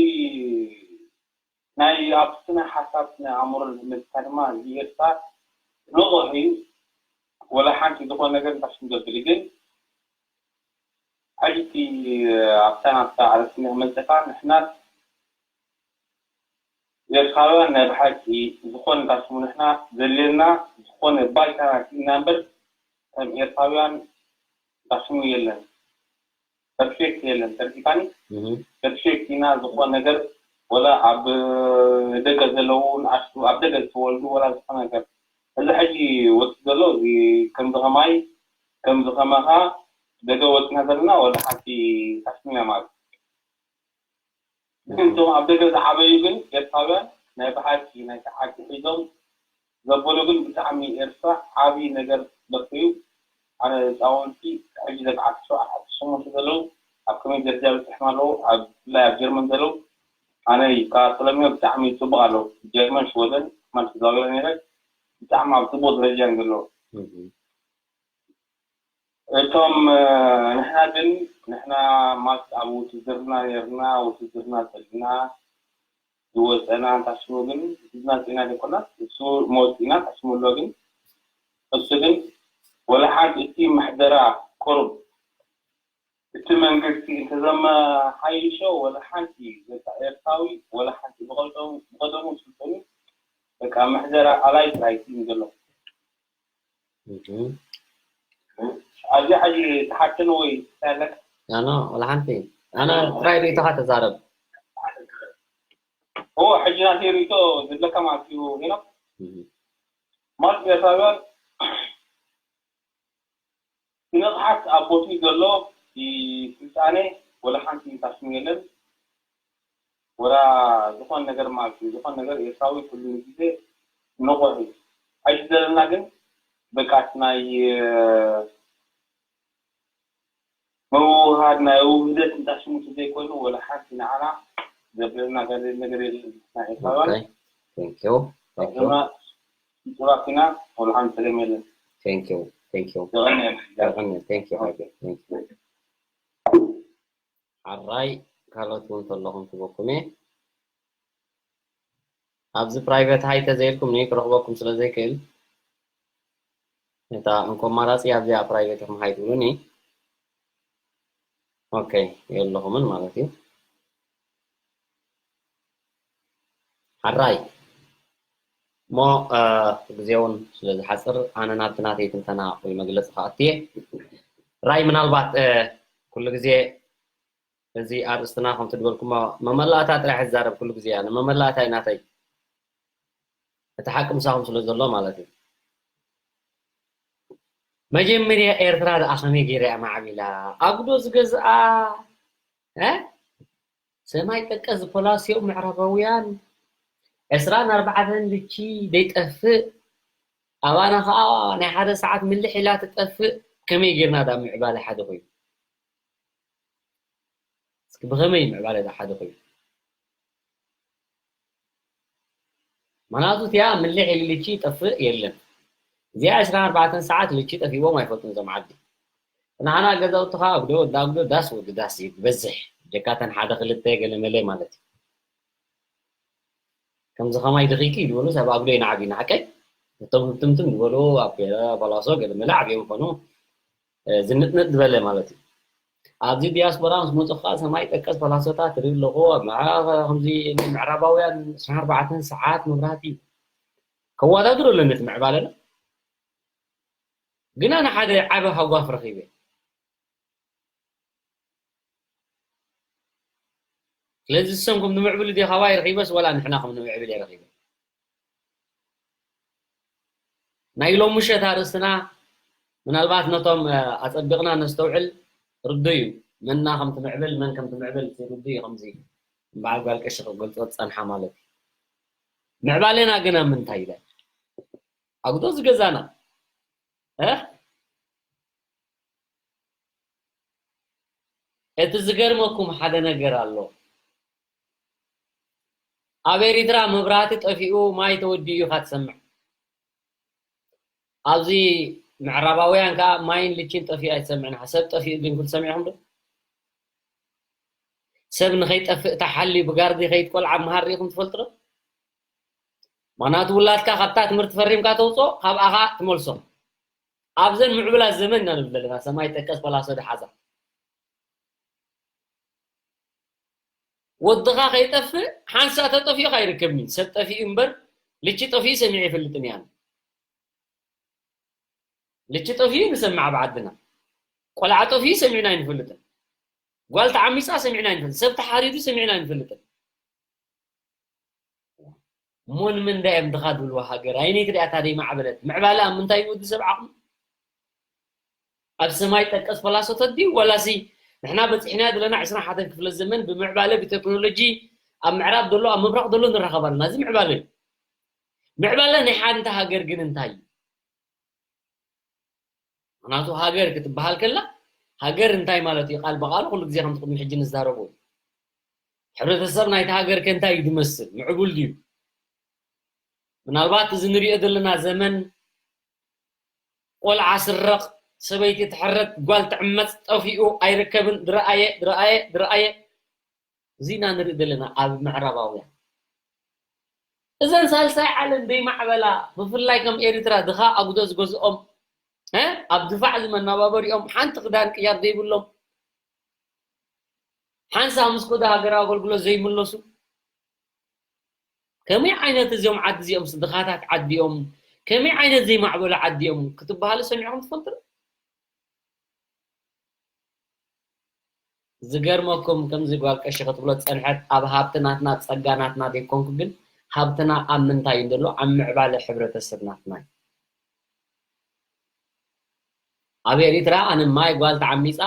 ናይ ኣብቲ ናይ ሓሳብ ናይ ኣእምሮ ዝመልካ ድማ እዚ ኤርትራ ንቑሕ እዩ። ወላ ሓንቲ ዝኾነ ነገር እንታይ ሽም ዘብል ግን ሕጂ እቲ ኣብታ ናብታ ዓለምና መፅእካ ንሕና ኤርትራውያን ናይ ብሓቂ ዝኾነ እንታይ ሽሙ ንሕና ዘድልየና ዝኾነ ባይታ ኢና እምበር ከም ኤርትራውያን እንታይ ሽሙ የለን። ፐርፌክት የለን። ተርዲካኒ ፐርፌክት ኢና ዝኾን ነገር ወላ ኣብ ደገ ዘለዉ ንኣሽቱ ኣብ ደገ ዝተወልዱ ወላ ዝኾነ ነገር እዚ ሕጂ ወፂ ዘሎ እዚ ከምዚ ከማይ ከምዚ ከማኻ ደገ ወፅና ዘለና ወላ ሓንቲ ታስሚና ማለት ግን እቶም ኣብ ደገ ዝዓበዩ ግን ኤርትራውያን ናይ ብሓቂ ናይ ተዓቂ ሒዞም ዘበሉ ግን ብጣዕሚ ኤርትራ ዓብዪ ነገር ደፍዩ ኣነ ህፃውንቲ ሕጂ ደቂ ዓሰርተ ሸውዓተ ዓሰርተ ሸሞንተ ዘለዉ ኣብ ከመይ ደረጃ በፂሖም ኣለዉ ኣብ ብፍላይ ኣብ ጀርመን ዘለዉ ኣነ ይከታተሎም እዮም ብጣዕሚ ፅቡቅ ኣለዉ ጀርመን ሽወደን ማለት ተዛዊረ ነይረ ብጣዕሚ ኣብ ፅቡቅ ደረጃ እዮም ዘለዉ እቶም ንሕና ግን ንሕና ማለት ኣብ ውትድርና ነርና ውትድርና ፀሊና ዝወፀና እንታሽሙ ግን ህዝብና ፅና ዘይኮና እሱ መወፅኢና ታሽሙ ኣሎ ግን እሱ ግን ወላ ሓንቲ እቲ ምሕደራ ቁሩብ እቲ መንግስቲ እንተዘመሓይሾ ወላ ሓንቲ ኤርትራዊ ወላ ሓንቲ ብቀደሙ ስልጠኑ በቃ ምሕደራ ኣላይ ጥራይ እዩ ዘሎ ኣብዚ ሕጂ ትሓትን ወይ ኣለካ ኣነ ወላ ሓንቲ ኣነ ጥራይ ርእቶኻ ተዛረብ ኦ ሕጂ ናተይ ርእቶ ዝብለካ ማለት እዩ ሄኖክ ማለት ኤርትራውያን ንቕሓት ኣብ ቦትኡ ዘሎ ስልጣነ ወላ ሓንቲ ታሽሙ የለን ወላ ዝኾን ነገር ማለት እዩ ዝኾን ነገር ኤርትራዊ ኩሉ ግዜ ንቑሕ እዩ ሕጂ ዘለና ግን በቃ ናይ ምውህሃድ ናይ ውህደት እንታይ ሽሙ ዘይኮይኑ ወላ ሓንቲ ንዓና ዘብለና ነገር የለን ናይ ኤርትራውያን Thank you. Thank you. ድማ ሱራት ኢና ወላ ሓንቲ ሰለም የለን Thank you. Thank you. ዘቐንየ ዘቐንየ። Thank you. Thank you. ሓራይ ካልኦት እውን ተለኹም ክበኩም እየ ኣብዚ ፕራይቬት ሃይ ተዘይልኩም ኒ ክረኽበኩም ስለ ዘይክእል እታ እንኮ ኣማራፂ ኣብዚኣ ፕራይቬት ኢኹም ሃይ ትብሉኒ ኦኬ የለኹምን ማለት እዩ ሓራይ እሞ ግዜ እውን ስለ ዝሓፅር ኣነ ናብቲ ናተይ ትንተና ወይ መግለፂ ከኣትየ ራይ ምናልባት ኩሉ ግዜ እዚ ኣርእስትና ከምቲ ዝበልኩሞ መመላእታ ጥራሕ ዝዛረብ ኩሉ ግዜ እያ ንመመላእታ እዩ ናተይ እቲ ሓቂ ምሳኹም ስለ ዘሎ ማለት እዩ መጀመርያ ኤርትራ ደኣ ከመይ ገይራ እያ ማዕቢላ? ኣጉዶ ዝገዝኣ፣ እ? ሰማይ ጠቀስ ዝፖላስዮ ምዕራባውያን ዕስራን ኣርባዕተን ልቺ ደይጠፍእ፣ ኣባና ኸኣ ናይ ሓደ ሰዓት ምልሕ ኢላ ትጠፍእ። ከመይ ጌርና ዳ ምዕባለ ሓደ ኮይኑ? እስኪ ብኸመይ ምዕባለ ዳ ሓደ ኮይኑ? ምኽንያቱ እቲኣ ምልሕ ኢሉ ልቺ ይጠፍእ የለን። እዚኣ ዕስራን ኣርባዕተን ሰዓት ልቺ ጠፊዎም ኣይፈልጡን እዞም ዓዲ። ንዓና ገዛውትኻ ኣጉዶ ወዲ ኣጉዶ ዳስ ወዲ ዳስ እዩ ዝበዝሕ። ጀካ ተን ሓደ ክልተ ገለ መለ ማለት እዩ። ከምዚ ከማይ ድኺኪ ዝበሉ ሰብ ኣጉዶ ይንዓብ እዩ ንሓቀይ። እቶም ህብትምትም ዝበሉ ኣብ ፔረ፣ ፓላሶ ገለ መለ ዓብዮም ይኾኑ። እ፣ ዝንጥንጥ ዝበለ ማለት እዩ። ኣብዚ ዲያስፖራ ምስ መፁ ከዓ ሰማይ ጠቀስ ፓላሶታት ርኢ ኣለኹ። ኣብ ምዕራ-፣ ከምዚ ምዕራባውያን ዕስራን ኣርባዕተን ሰዓት መብራህቲ ከወዳድሮ ኣለኒ እቲ ምዕባለና። ግና ንሓደ ዓቢ ሃጓፍ ረኺበ። ስለዚ እሶም ከም ንምዕብሉ ድየ ካባይ ረኺበስ ወላ ንሕና ከም ንምዕብል እየ ረኺበ? ናይ ሎሚ ምሸት ኣርእስትና ምናልባት ነቶም፣ እ፣ ኣጸቢቕና ነስተውዕል ርዱእ እዩ። መና ከም ትምዕብል፣ መን ከም ትምዕብል እቲ ርዱእ እዩ። ከምዚ በዓል ጓል ቀሺ ክገልጾ ዝጸንሓ ማለት እዩ። ምዕባለና ግን ኣብ ምንታይ ኢለ? ኣጉዶ ዝገዛና፣ እ? እቲ ዝገርመኩም ሓደ ነገር ኣሎ። ኣብ ኤሪትራ መብራህቲ ጠፊኡ ማይ ተወዲኡ ኢኻ ትሰምዕ። ኣብዚ ምዕራባውያን ከኣ ማይን ልቺን ጠፊኡ ኣይትሰምዕን። ሰብ ጠፊኡ ግን ኩሉ ሰሚዕኹም ዶ? ሰብ ንኸይጠፍእ ተሓልዩ ብጋርዲ ከይድ ቆልዓ ምሃር ርኢኹም ትፈልጡ ዶ? ምኽንያቱ ውላድካ ካብታ ትምህርቲ ፈሪምካ ተውፅኦ፣ ካብኣ ኸኣ ትመልሶ። ኣብዘን ምዕቡላት ዘመን ኢና ንብል ዘለና፣ ሰማይ ጠቀስ ፓላሶ ድሓዛ። ወድኻ ከይጠፍእ ሓንሳእ ተጠፊኡ ኣይርከብን እዩ። ሰብ ጠፊኡ እምበር ልቺ ጠፊኡ ሰሚዐ ይፈልጥን እየ ኣነ። ልቺ ጠፊኡ ንሰምዕ ኣብ ዓድና። ቆልዓ ጠፊኡ ሰሚዕና ኣይንፈልጥን። ጓል ተዓሚጻ ሰሚዕና ኣይንፈልጥን። ሰብ ተሓሪዱ ሰሚዕና ኣይንፈልጥን። እሞ ንምንታይ እዮም ድኻ ዝብልዋ ሃገር? ኣይነይቲ ድኣ እታ ደይማዕበለት? ምዕባለ ኣብ ምንታይ እዩ ወዲ ሰብ ዓቕሙ? ኣብ ሰማይ ጠቀስ ፈላሶት ድዩ? ወላሲ ንሕና በጺሕና ዘለና ዕስራን ሓደን ክፍለ ዘመን ብምዕባለ ብቴክኖሎጂ ኣብ ምዕራብ ዘሎ ኣብ ምብራቕ ዘሎ ንራኸብ ኣለና። እዚ ምዕባለ እዩ። ምዕባለ ናይ ሓንቲ ሃገር ግን እንታይ እዩ? ምኽንያቱ ሃገር ክትበሃል ከላ ሃገር እንታይ ማለት እዩ? ቃል ብቓሉ ኩሉ ግዜ ከምቲ ቅድሚ ሕጂ ንዛረቦ እዩ። ሕብረተሰብ ናይቲ ሃገር ከ እንታይ እዩ ዝመስል? ምዕቡል ድዩ? ምናልባት እዚ ንሪኦ ዘለና ዘመን ቆልዓ ስረቕ፣ ሰበይቲ ትሕረድ፣ ጓል ትዕመፅ፣ ጠፊኡ ኣይርከብን፣ ዝረኣየ፣ ዝረኣየ፣ ዝረኣየ። እዚ ኢና ንርኢ ዘለና ኣብ ምዕራባውያን። እዘን ሳልሳይ ዓለም ዘይማዕበላ፣ ብፍላይ ከም ኤሪትራ ድኻ ኣጉዶ ዝገዝኦም፣ እ? ኣብ ድፋዕ ዝመናባበሪኦም ሓንቲ ክዳን ቅያር ዘይብሎም፣ ሓንሳብ ምስ ከዱ ሃገራዊ ኣገልግሎት ዘይምለሱ፣ ከመይ ዓይነት እዚኦም ዓዲ እዚኦም ድኻታት ዓዲ እዮም፣ ከመይ ዓይነት ዘይማዕበሉ ዓዲ እዮም ክትበሃሉ ሰሚዕኹም ትፈልጡ ዶ? ዝገርመኩም ከምዚ ጓል ቀሺ ክትብሎ ዝጸንሐት ኣብ ሃብቲ ናትና ጸጋ ናትና ዘይኮንኩ ግን ሃብትና ኣብ ምንታይ እዩ ዘሎ? ኣብ ምዕባለ ሕብረተሰብ ናትና እዩ። ኣብ ኤሪትራ ኣነ ማይ ጓል ተዓሚጻ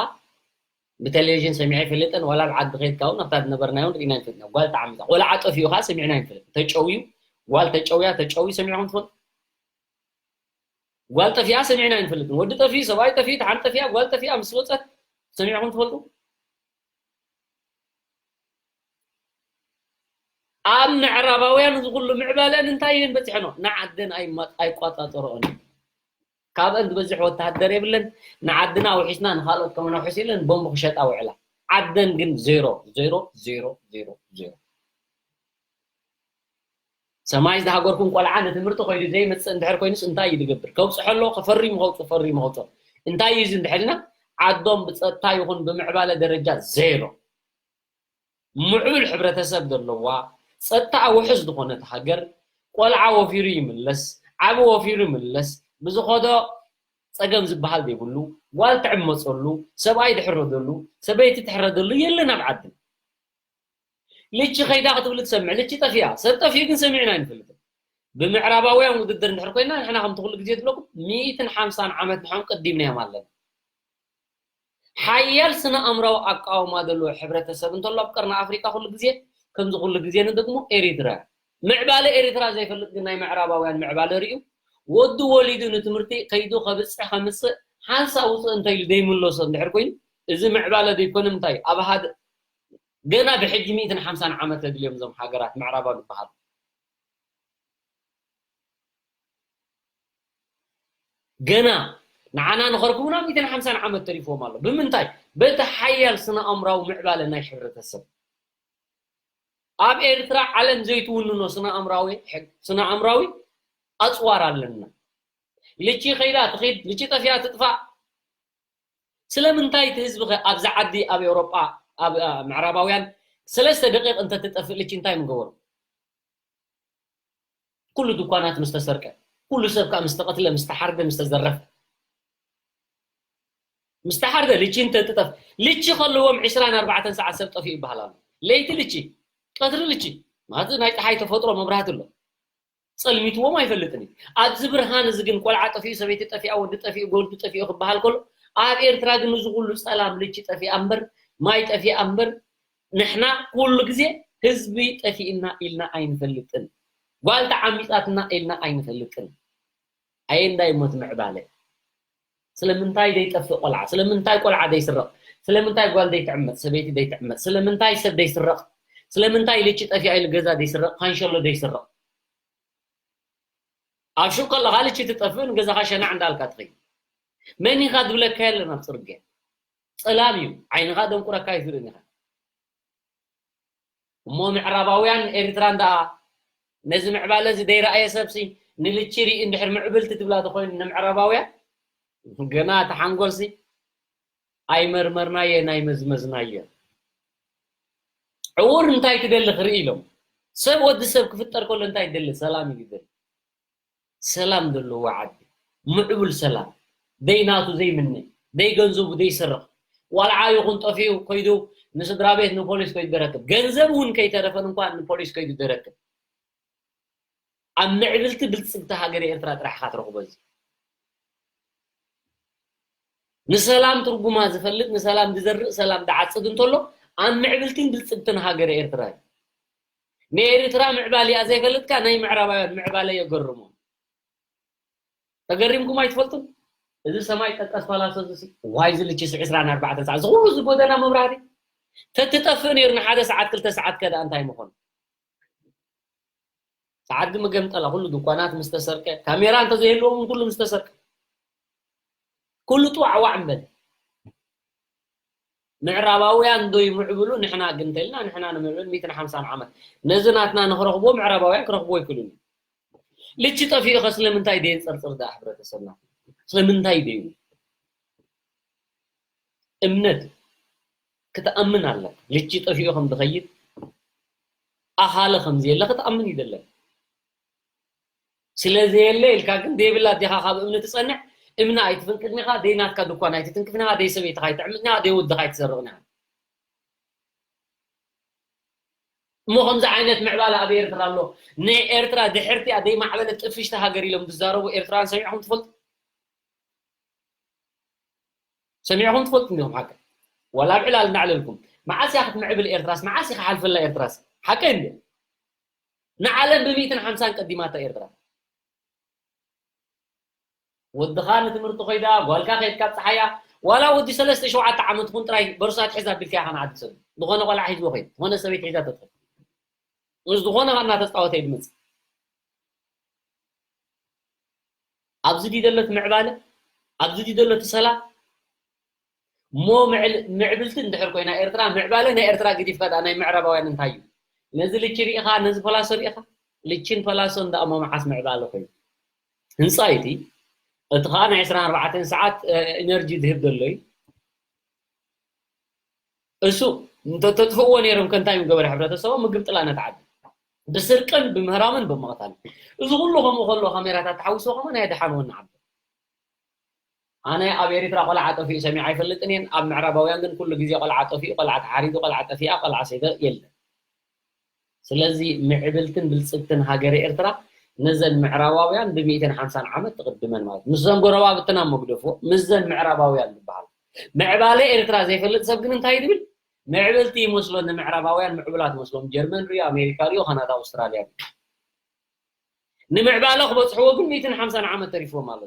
ብቴሌቪዥን ሰሚዐ ኣይፈልጥን፣ ዋላ ኣብ ዓዲ ከይድካ እውን ኣብታ ዝነበርናዮ እውን ርኢና ኣይንፈልጥን። ጓል ተዓሚጻ፣ ቆልዓ ጠፊኡ ከዓ ሰሚዕና ኣይንፈልጥን። ተጨውዩ፣ ጓል ተጨውያ፣ ተጨውዩ ሰሚዕኹም ትፈልጡ? ጓል ጠፊኣ ሰሚዕና ኣይንፈልጥን። ወዲ ጠፊኡ፣ ሰብኣይ ጠፊኡ፣ ደሓን ጠፊኣ፣ ጓል ጠፊኣ ምስ ወጸት ሰሚዕኹም ትፈልጡ? ኣብ ምዕራባውያን እዚ ኩሉ ምዕባለን እንታይ እየን በፂሐንኦ? ንዓደን ኣይማ-፣ ኣይቋፃፀርኦን። ካብአን ዝበዝሕ ወታደር የብለን። ንዓድና ኣውሒስና ንኻልኦት ከመናውሕስ ኢለን ቦምብ ክሸጣ ውዕላ። ዓደን ግን ዜሮ፣ ዜሮ፣ ዜሮ፣ ዜሮ፣ ዜሮ። ሰማይ ዝሃገርኩም ቆልዓ ንትምህርቲ ኮይዱ ዘይመጽእ እንድሕር ኮይኑስ እንታይ እዩ ዝገብር? ከብጽሖ ኣሎ፣ ከፈሪሙ ከውጽእ፣ ፈሪሙ ከውጽእ። እንታይ እዩ እዚ እንድሕር ኢልና? ዓዶም ብጸጥታ ይኹን ብምዕባለ ደረጃ ዜሮ። ምዕቡል ሕብረተሰብ ዘለዋ፣ ጸጥታኣ ውሑስ ዝኾነት ሃገር፣ ቆልዓ ወፊሩ ይምለስ፣ ዓቢ ወፊሩ ይምለስ፣ ብዝኸዶ ጸገም ዝበሃል ዘይብሉ፣ ጓል ትዕመጸሉ፣ ሰብኣይ ዝሕረደሉ፣ ሰበይቲ ትሕረደሉ የለን ኣብ ዓድና። ልቺ ከይዳ ክትብል ትሰምዕ፣ ልቺ ጠፊኣ፣ ሰብ ጠፊኡ ግን ሰሚዕና ኣይንፈልጥን። ብምዕራባውያን ውድድር እንድሕር ኮይና፣ ንሕና ከምቲ ኩሉ ግዜ ዝብለኩም ሚእትን ሓምሳን ዓመት ንሕም ቀዲምናዮም ኣለና። ሓያል ስነ ኣእምራዊ ኣቃውማ ዘለዎ ሕብረተሰብ እንተሎ ኣብ ቀርኒ ኣፍሪቃ ኩሉ ግዜ፣ ከምዚ ኩሉ ግዜ ንደግሞ ኤሪትራ። ምዕባለ ኤሪትራ ዘይፈልጥ ግን ናይ ምዕራባውያን ምዕባለ ርእዩ፣ ወዱ ወሊዱ ንትምህርቲ ከይዱ ከብጽሕ ከምጽእ ሓንሳ ውጽእ እንተ ኢሉ ዘይምለሶ እንድሕር ኮይኑ፣ እዚ ምዕባለ ዘይኮነ ምንታይ ኣብ ሃደ ገና ብሕጂ ሚእትን ሓምሳን ዓመት ተድልዮም እዞም ሃገራት ምዕራባዊ ዝበሃሉ። ገና ንዓና ንኸርክቡና ሚእትን ሓምሳን ዓመት ተሪፍዎም ኣሎ። ብምንታይ? በቲ ሓያል ስነ ኣእምራዊ ምዕባለ ናይ ሕብረተሰብ። ኣብ ኤርትራ ዓለም ዘይትውንኖ ስነ ኣእምራዊ ሕግ-፣ ስነ ኣእምራዊ ኣጽዋር ኣለና። ልቺ ከይዳ ትኺድ፣ ልቺ ጠፊኣ ትጥፋእ። ስለምንታይ እቲ ህዝቢ ኸ ኣብዚ ዓዲ ኣብ ኤውሮጳ ኣብ፣ ኣ፣ ምዕራባውያን ሰለስተ ደቂቕ እንተትጠፍእ ልቺ እንታይ ምገበሩ? ኩሉ ድኳናት ምስ ተሰርቀ፣ ኩሉ ሰብ ከኣ ምስ ተቐትለ፣ ምስ ተሓርደ፣ ምስ ተዘረፈ፣ ምስ ተሓርደ ልቺ እንተትጠፍ-፣ ልቺ ከለዎም ዕስራን ኣርባዕተን ሰዓት ሰብ ጠፊኡ ይበሃል ኣሎ። ለይቲ ልቺ፣ ቀትሪ ልቺ፣ ማለት ናይ ፀሓይ ተፈጥሮ መብራህቲ ኣሎ። ጸልሚትዎም ኣይፈልጥን እዩ። ኣብዚ ብርሃን እዚ ግን ቆልዓ ጠፊኡ፣ ሰበይቲ ጠፊኣ፣ ወዲ ጠፊኡ፣ ጎልዱ ጠፊኡ ክበሃል ከሎ፣ ኣብ ኤርትራ ግን እዚ ኩሉ ጸላም ልቺ ጠፊኣ እምበር፣ ማይ ጠፊኣ እምበር፣ ንሕና ኩሉ ግዜ ህዝቢ ጠፊእና ኢልና ኣይንፈልጥን። ጓል ተዓሚጻትና ኢልና ኣይንፈልጥን። ኣየንዳይ ሞት ምዕባለ? ስለምንታይ ዘይጠፍእ ቆልዓ? ስለምንታይ ቆልዓ ዘይስረቕ? ስለምንታይ ጓል ዘይትዕመጽ? ሰበይቲ ዘይትዕመጽ? ስለምንታይ ሰብ ዘይስረቕ? ስለምንታይ ልቺ ጠፊኣ ኢሉ ገዛ ዘይስረቕ? ካንሸሎ ዘይስረቕ? ኣብ ሹቕ ከለኻ ልቺ ትጠፍእ፣ ንገዛኻ ሸናዕ እንዳልካ ትኸይድ። መን ኢኻ ዝብለካ የለን ኣብ ጽርግያ። ጸላም እዩ። ዓይንኻ ደንቁረካ ኣይትርእን ኢኻ። እሞ ምዕራባውያን ኤርትራን ደኣ ነዚ ምዕባለ እዚ ዘይረኣየ ሰብሲ ንልቺ ርኢ እንድሕር ምዕብልቲ ትብላ ተኾይኑ ንምዕራባውያን ገና እቲ ሓንጎልሲ ኣይመርመርናዮን ኣይመዝመዝናዮን። ዕውር እንታይ ትደሊ ክርኢ ኢሎም። ሰብ ወዲ ሰብ ክፍጠር ከሎ እንታይ ይደሊ? ሰላም እዩ ዝደሊ። ሰላም ዘለዎ ዓዲ፣ ምዕቡል ሰላም፣ ደይናቱ ዘይምነ፣ ደይገንዘቡ ዘይስረቕ፣ ዋልዓ ይኹን ጠፊኡ ከይዱ ንስድራ ቤት ንፖሊስ ከይዱ ደረክብ፣ ገንዘብ እውን ከይተረፈን እንኳን ንፖሊስ ከይዱ ደረክብ። ኣብ ምዕብልቲ ብልጽግቲ ሃገረ ኤርትራ ጥራሕ ኢኻ ትረኽቦ እዚ። ንሰላም ትርጉማ ዝፈልጥ፣ ንሰላም ዝዘርእ፣ ሰላም ዝዓጽድ እንተሎ፣ ኣብ ምዕብልትን ብልጽግትን ሃገረ ኤርትራ እዩ። ንኤርትራ ምዕባሊኣ ዘይፈልጥካ ናይ ምዕራባውያን ምዕባለ የገርሞም። ተገሪምኩም ኣይትፈልጡን? እዚ ሰማይ ጠቀስ ፓላሶ እዚ ሲ-፣ ዋይ ዝልችስ ዕስራን ኣርባዕተን ሰዓት ዝኹሉ እዚ ጎደና መብራህቲ ተትጠፍእ ነይሩ ንሓደ ሰዓት ክልተ ሰዓት ከዳ እንታይ ምኾን? ሰዓት ግን መገምጠላ ኩሉ ድኳናት ምስ ተሰርቀ፣ ካሜራ እንተዘይህልዎም ኩሉ ምስ ተሰርቀ። ኩሉ ጥዋዕዋዕ እምበል። ምዕራባውያን ዶ ይምዕብሉ፣ ንሕና ግን እንተልና ንሕና ንምዕብል ሚእትን ሓምሳን ዓመት። ነዚ ናትና ንኽረኽብዎ ምዕራባውያን ክረኽብዎ ኣይክእሉን። ልቺ ጠፊኡ ኸ ስለምንታይ ደየንጸርጽር ደኣ ሕብረተሰብና? ስለምንታይ ደዩ? እምነት ክትኣምን ኣለካ። ልቺ ጠፊኡ ከም ዝኸይድ፣ ኣኻለ ከም ዘየለ ክትኣምን ይደለካ። ስለ ዘየለ ኢልካ ግን ዘይብላ ኣዴኻ ካብ እምኒ ትጸንዕ፣ እምኒ ኣይትፍንቅን ኢኻ፣ ደይ ናትካ ድኳን ኣይትትንክፍን ኢኻ፣ ደይ ሰበይትኻ ኣይትዕምጽን ኢኻ፣ ደይ ወድኻ ኣይትሰርቕን ኢኻ። እሞ ከምዚ ዓይነት ምዕባለ ኣብ ኤርትራ ኣሎ። ንኤርትራ ድሕርቲኣ ደይ ማዕበለት ጥፍሽቲ ሃገር ኢሎም ዝዛረቡ ኤርትራውያን ሰሚዕኹም ትፈልጡ? ሰሚዕኹም ትፈልጡ እንዲኹም ሓቂ? ዋላ ኣብ ዕላል እናዕለልኩም። መዓስ እያ ክትምዕብል ኤርትራስ? መዓስ እያ ክሓልፈላ ኤርትራስ? ሓቂ እንዲ? ንዓለም ብሚእትን ሓምሳን ቀዲማታ ኤርትራ። ወድኻ ንትምህርቲ ኮይዳ፣ ጓልካ ከይድካ ኣብጽሓያ፣ ዋላ ወዲ ሰለስተ ሸውዓተ ዓመት ኹን ጥራይ በርሱ ኣትሒዛ ኣቢልካ ኢኻ ንዓዲ ሰዱ። ዝኾነ ቆልዓ ሒዝዎ ከይድ፣ ዝኾነ ሰበይቲ ሒዛ ተትኸይድ። ምስ ዝኾነ ኸኣ እናተጻወተ እዩ ዝመጽእ። ኣብዚ ድዩ ዘሎ እቲ ምዕባለ? ኣብዚ ድዩ ዘሎ እቲ ሰላም? እሞ ምዕል-፣ ምዕብልቲ እንድሕር ኮይና ኤርትራ፣ ምዕባለ ናይ ኤርትራ ግዲፍካ ደኣ ናይ ምዕራባውያን እንታይ እዩ? ነዚ ልቺ ርኢኻ፣ ነዚ ፓላሶ ርኢኻ? ልቺን ፓላሶን ደኣ እሞ መዓስ ምዕባለ ኮይኑ? ህንጻ እዩ እቲ። እቲ ኸኣ ናይ ዕስራን ኣርባዕተን ሰዓት፣ እ፣ ኢነርጂ ዝህብ ዘሎ እዩ። እሱ እንተ-፣ ተጥፍእዎ ነይሮም ከ እንታይ ምገበረ ሕብረተሰቦም? ምግምጥላ ነቲ ዓዲ። ብስርቅን ብምህራምን ብምቕታልን። እዚ ኩሉ ከምኡ ከሎ ካሜራታት ተሓዊስዎ ከማን ኣየድሓንዎን ንዓዲ። ኣነ ኣብ ኤሪትራ ቆልዓ ጠፊኡ ሰሚዐ ኣይፈልጥን እየን። ኣብ ምዕራባውያን ግን ኩሉ ግዜ ቆልዓ ጠፊኡ፣ ቆልዓ ተሓሪዱ፣ ቆልዓ ጠፊኣ፣ ቆልዓ ሰይተ የለን። ስለዚ ምዕብልትን ብልጽግትን ሃገረ ኤርትራ ነዘን ምዕራባውያን ብሚእትን ሓምሳን ዓመት ትቕድመን ማለት እዩ። ምስዘን ጎረባብትና መግደፎ ምስዘን ምዕራባውያን ዝበሃል ምዕባለ ኤርትራ ዘይፈልጥ ሰብ ግን እንታይ ይብል? ምዕብልቲ ይመስሎ ንምዕራባውያን ምዕቡላት መስሎም ጀርመን ሪዮ ኣሜሪካ ሪዮ ካናዳ ኣውስትራልያ ሪዮ ንምዕባለ ክበፅሕዎ ግን ሚእትን ሓምሳን ዓመት ተሪፍዎም ኣሎ።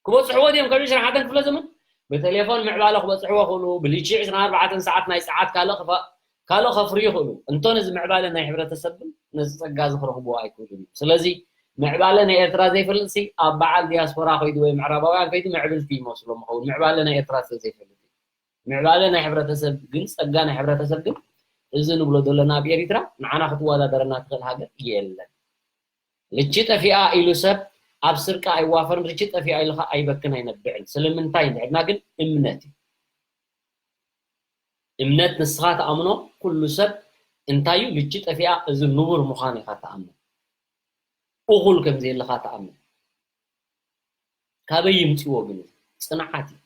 ክበፅሕዎ ድዮም ካብ ዕስራን ሓደን ክፍለ ዘመን ብቴሌፎን ምዕባለ ክበፅሕዎ ክእሉ ብልቺ ዕስራን ኣርባዕተን ሰዓት ናይ ሰዓት ካልእ ክፋ ካልእ ከፍርዩ ይኽእሉ። እንቶ ነዚ ምዕባለ ናይ ሕብረተሰብ ግን ነዚ ጸጋ እዚ ክረኽብዎ ኣይክእሉን እዮም። ስለዚ ምዕባለ ናይ ኤርትራ ዘይፈልጥሲ ኣብ በዓል ዲያስፖራ ከይዱ ወይ ምዕራባውያን ከይዱ ምዕብልቲ ይመስሎ ምኸውን። ምዕባለ ናይ ኤርትራ ስለ ዘይፈልጥ እዩ። ምዕባለ ናይ ሕብረተሰብ ግን ጸጋ ናይ ሕብረተሰብ ግን እዚ ንብሎ ዘለና ኣብ ኤሪትራ ንዓና ክትወዳደረና ትኽእል ሃገር የለን። ልቺ ጠፊኣ ኢሉ ሰብ ኣብ ስርቂ ኣይዋፈርን፣ ልቺ ጠፊኣ ኢሉ ኸኣ ኣይበክን ኣይነብዕን። ስለምንታይ እንድሕድና ግን እምነት እዩ። እምነት ንስኻ ትኣምኖ ኩሉ ሰብ እንታይ እዩ ልቺ ጠፊኣ እዚ ንቡር ምዃኑ ኢኻ ትኣምን። እኹል ከም ዘየለኻ ትኣምን። ካበይ ይምፅዎ ግን? ፅንዓት እዩ።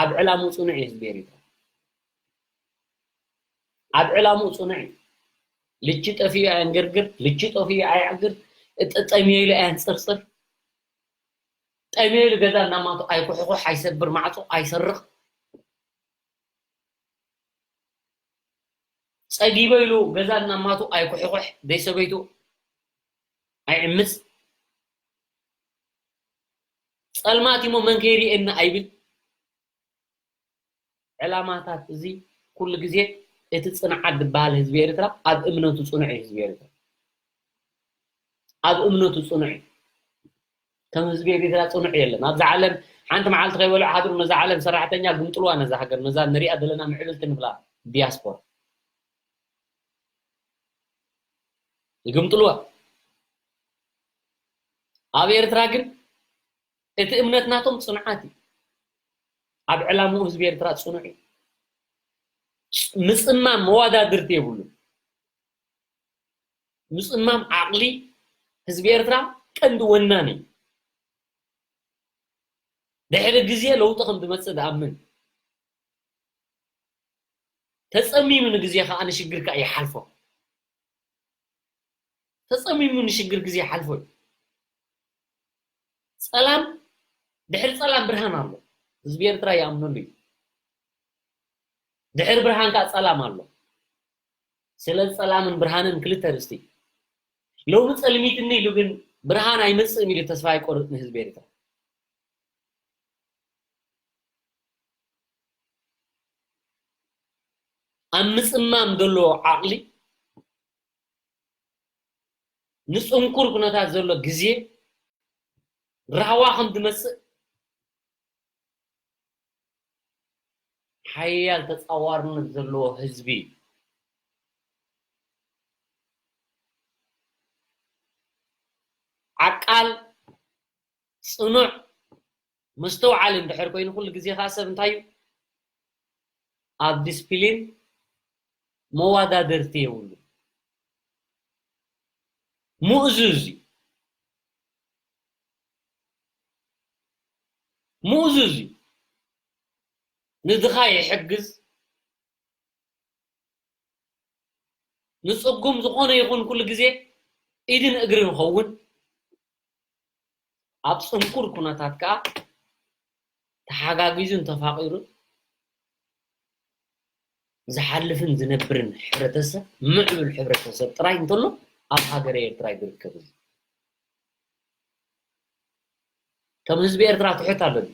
ኣብ ዕላምኡ ፅኑዕ እዩ ህዝቢ ኤሪትራ። ኣብ ዕላምኡ ፅኑዕ እዩ። ልቺ ጠፊኡ ኣየንገርግር፣ ልቺ ጠፊኡ ኣየዕግር፣ እጠ-፣ ጠምዮ ኢሉ ኣየንፅርፅር። ጠምዮ ኢሉ ገዛ እናማቱ ኣይኩሕኩሕ፣ ኣይሰብር ማዕፆ፣ ኣይሰርቕ። ጸጊበ ኢሉ ገዛ እናማቱ ኣይኩሕኩሕ፣ ደይ ሰበይቱ ኣይዕምፅ። ጸልማት እሞ መን ከይርእየኒ ኣይብል። ዕላማታት እዚ ኩሉ ግዜ እቲ ጽንዓት ዝበሃል ህዝቢ ኤርትራ ኣብ እምነቱ ጽኑዕ እዩ ህዝቢ ኤርትራ። ኣብ እምነቱ ጽኑዕ እዩ። ከም ህዝቢ ኤርትራ ጽኑዕ የለን። ኣብዛ ዓለም ሓንቲ መዓልቲ ከይበልዑ ሓድሩ ነዛ ዓለም ሰራሕተኛ ግምጥልዋ ነዛ ሃገር፣ ነዛ ንሪኣ ዘለና ምዕብልቲ ንብላ ዲያስፖራ። ይግምጥልዋ። ኣብ ኤርትራ ግን እቲ እምነት ናቶም ጽንዓት እዩ። ኣብ ዕላምኡ ህዝቢ ኤርትራ ጽኑዕ እዩ። ምጽማም መዋዳድርቲ የብሉን። ምጽማም ዓቕሊ ህዝቢ ኤርትራ ቀንዲ ወናኒ እዩ። ድሕሪ ግዜ ለውጢ ከም ዝመጽእ ዝኣምን። ተጸሚሙ ንግዜ ከኣ ንሽግር ከኣ ይሓልፎ። ተጸሚሙ ንሽግር ግዜ ይሓልፎ እዩ። ጸላም፣ ድሕሪ ጸላም ብርሃን ኣሎ። ህዝቢ ኤርትራ ይኣምነሉ እዩ። ድሕሪ ብርሃን ከኣ ጸላም ኣሎ። ስለ ጸላምን ብርሃንን ክልተ ርስቲ። ሎሚ ጸልሚትኒ ኢሉ ግን ብርሃን ኣይመጽእን ኢሉ ተስፋ ኣይቆርጽን ህዝቢ ኤርትራ። ኣብ ምጽማም ዘሎ ዓቕሊ ንጽንኩር ኩነታት ዘሎ ግዜ ራህዋ ከም ዝመጽእ ሓያል ተጻዋርነት ዘለዎ ህዝቢ እዩ። ዓቃል፣ ጽኑዕ፣ መስተውዓሊ እንድሕር ኮይኑ ኩሉ ግዜ ከኣ ሰብ እንታይ እዩ? ኣብ ዲስፕሊን መዋዳደርቲ የብሉ። ምእዙዝ እዩ። ምእዙዝ እዩ። ንድኻ ይሕግዝ፣ ንጽጉም ዝኾነ ይኹን ኩሉ ግዜ ኢድን እግርን ይኸውን። ኣብ ጽንኩር ኩነታት ከኣ ተሓጋጊዙን ተፋቒሩን ዝሓልፍን ዝነብርን ሕብረተሰብ፣ ምዕቡል ሕብረተሰብ ጥራይ እንተሎ ኣብ ሃገረ ኤርትራ እዩ ዝርከብ። እዚ ከም ህዝቢ ኤርትራ ትሑት ኣሎ ድዩ?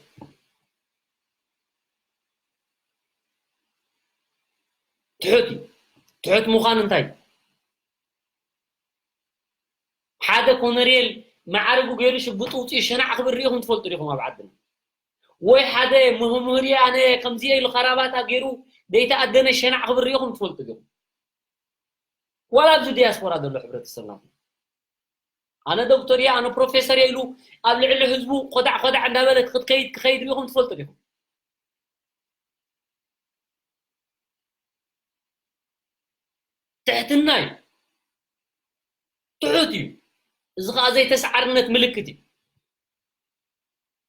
ትሑት እዩ። ትሑት ምዃን እንታይ እዩ? ሓደ ኮነሬል መዓርጉ ገይሩ ሽጉጥ ውፅኡ ሸናዕ ክብል ርኢኹም ትፈልጡ ዲኹም ኣብ ዓድና? ወይ ሓደ ምህምህር ኣነ ከምዚ ኢሉ ከራባታ ገይሩ ደይተኣደነ ሸናዕ ክብል ርኢኹም ትፈልጡ ዲኹም? ዋላ ኣብዚ ዲያስፖራ ዘሎ ሕብረተሰብ ናትና ኣነ ዶክተር እየ፣ ኣነ ፕሮፌሰር እየ ኢሉ ኣብ ልዕሊ ህዝቡ ኮዳዕ ኮዳዕ እንዳበለ ክትከይድ ክኸይድ ርኢኹም ትፈልጡ ዲኹም? ትሕትና እዩ። ትሑት እዩ። እዚ ኸዓ ዘይተስዓርነት ምልክት እዩ።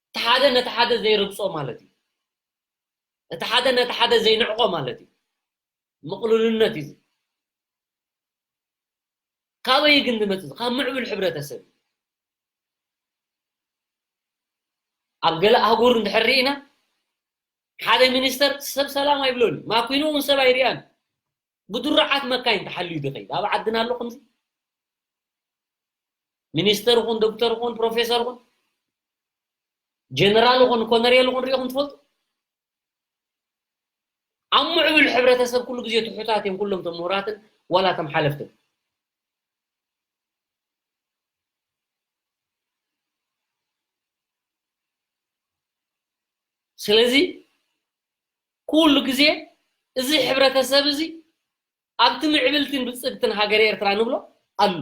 እቲ ሓደ ነቲ ሓደ ዘይረግጾ ማለት እዩ። እቲ ሓደ ነቲ ሓደ ዘይንዕቆ ማለት እዩ። ምቕሉልነት እዩ። ካበይ ግን ዝመጽእ? ካብ ምዕቡል ሕብረተሰብ። ኣብ ገለ ኣህጉር እንድሕር ርኢና፣ ሓደ ሚኒስተር ሰብ ሰላም ኣይብሎን፣ ማኪንኡ እውን ሰብ ኣይርኣን። ብድሩዓት መካይን ተሓልዩ ዝኸይድ ኣብ ዓድና ኣሎ ከምዚ? ሚኒስተር ይኹን፣ ዶክተር ይኹን፣ ፕሮፌሰር ይኹን፣ ጀነራል ይኹን፣ ኮነሬል ይኹን ሪኢኹም ትፈልጡ? ኣብ ምዕቡል ሕብረተሰብ ኩሉ ግዜ ትሑታት እዮም ኩሎም እቶም ምሁራትን ዋላ እቶም ሓለፍትን። ስለዚ ኩሉ ግዜ እዚ ሕብረተሰብ እዚ ኣብቲ ምዕብልትን ብልጽግትን ሃገር ኤርትራ ንብሎ ኣሎ።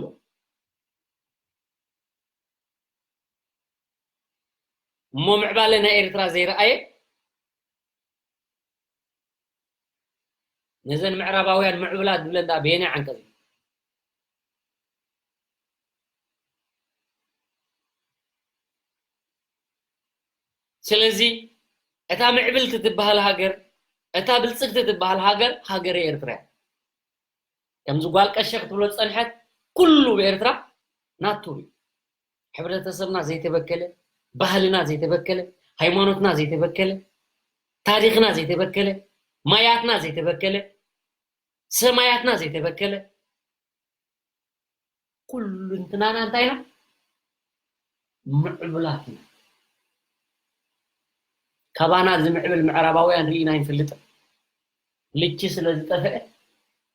እሞ ምዕባለ ናይ ኤርትራ ዘይረኣየ፣ ነዘን ምዕራባውያን ምዕቡላት ዝብለን ደኣ በየናይ ዓንቀጽ እዩ? ስለዚ እታ ምዕብልቲ ትበሃል ሃገር፣ እታ ብልጽግቲ ትበሃል ሃገር፣ ሃገረ ኤርትራ እያ። ከምዚ ጓል ቀሸ ክትብሎ ዝጸንሐት፣ ኩሉ ብኤርትራ ናቱ እዩ። ሕብረተሰብና ዘይተበከለ፣ ባህልና ዘይተበከለ፣ ሃይማኖትና ዘይተበከለ፣ ታሪኽና ዘይተበከለ፣ ማያትና ዘይተበከለ፣ ሰማያትና ዘይተበከለ፣ ኩሉ እንትናና እንታይ ኢና? ምዕቡላት ኢና። ካባና ዝምዕብል ምዕራባውያን ርኢና ኣይንፈልጥን። ልቺ ስለ ዝጠፍአ፣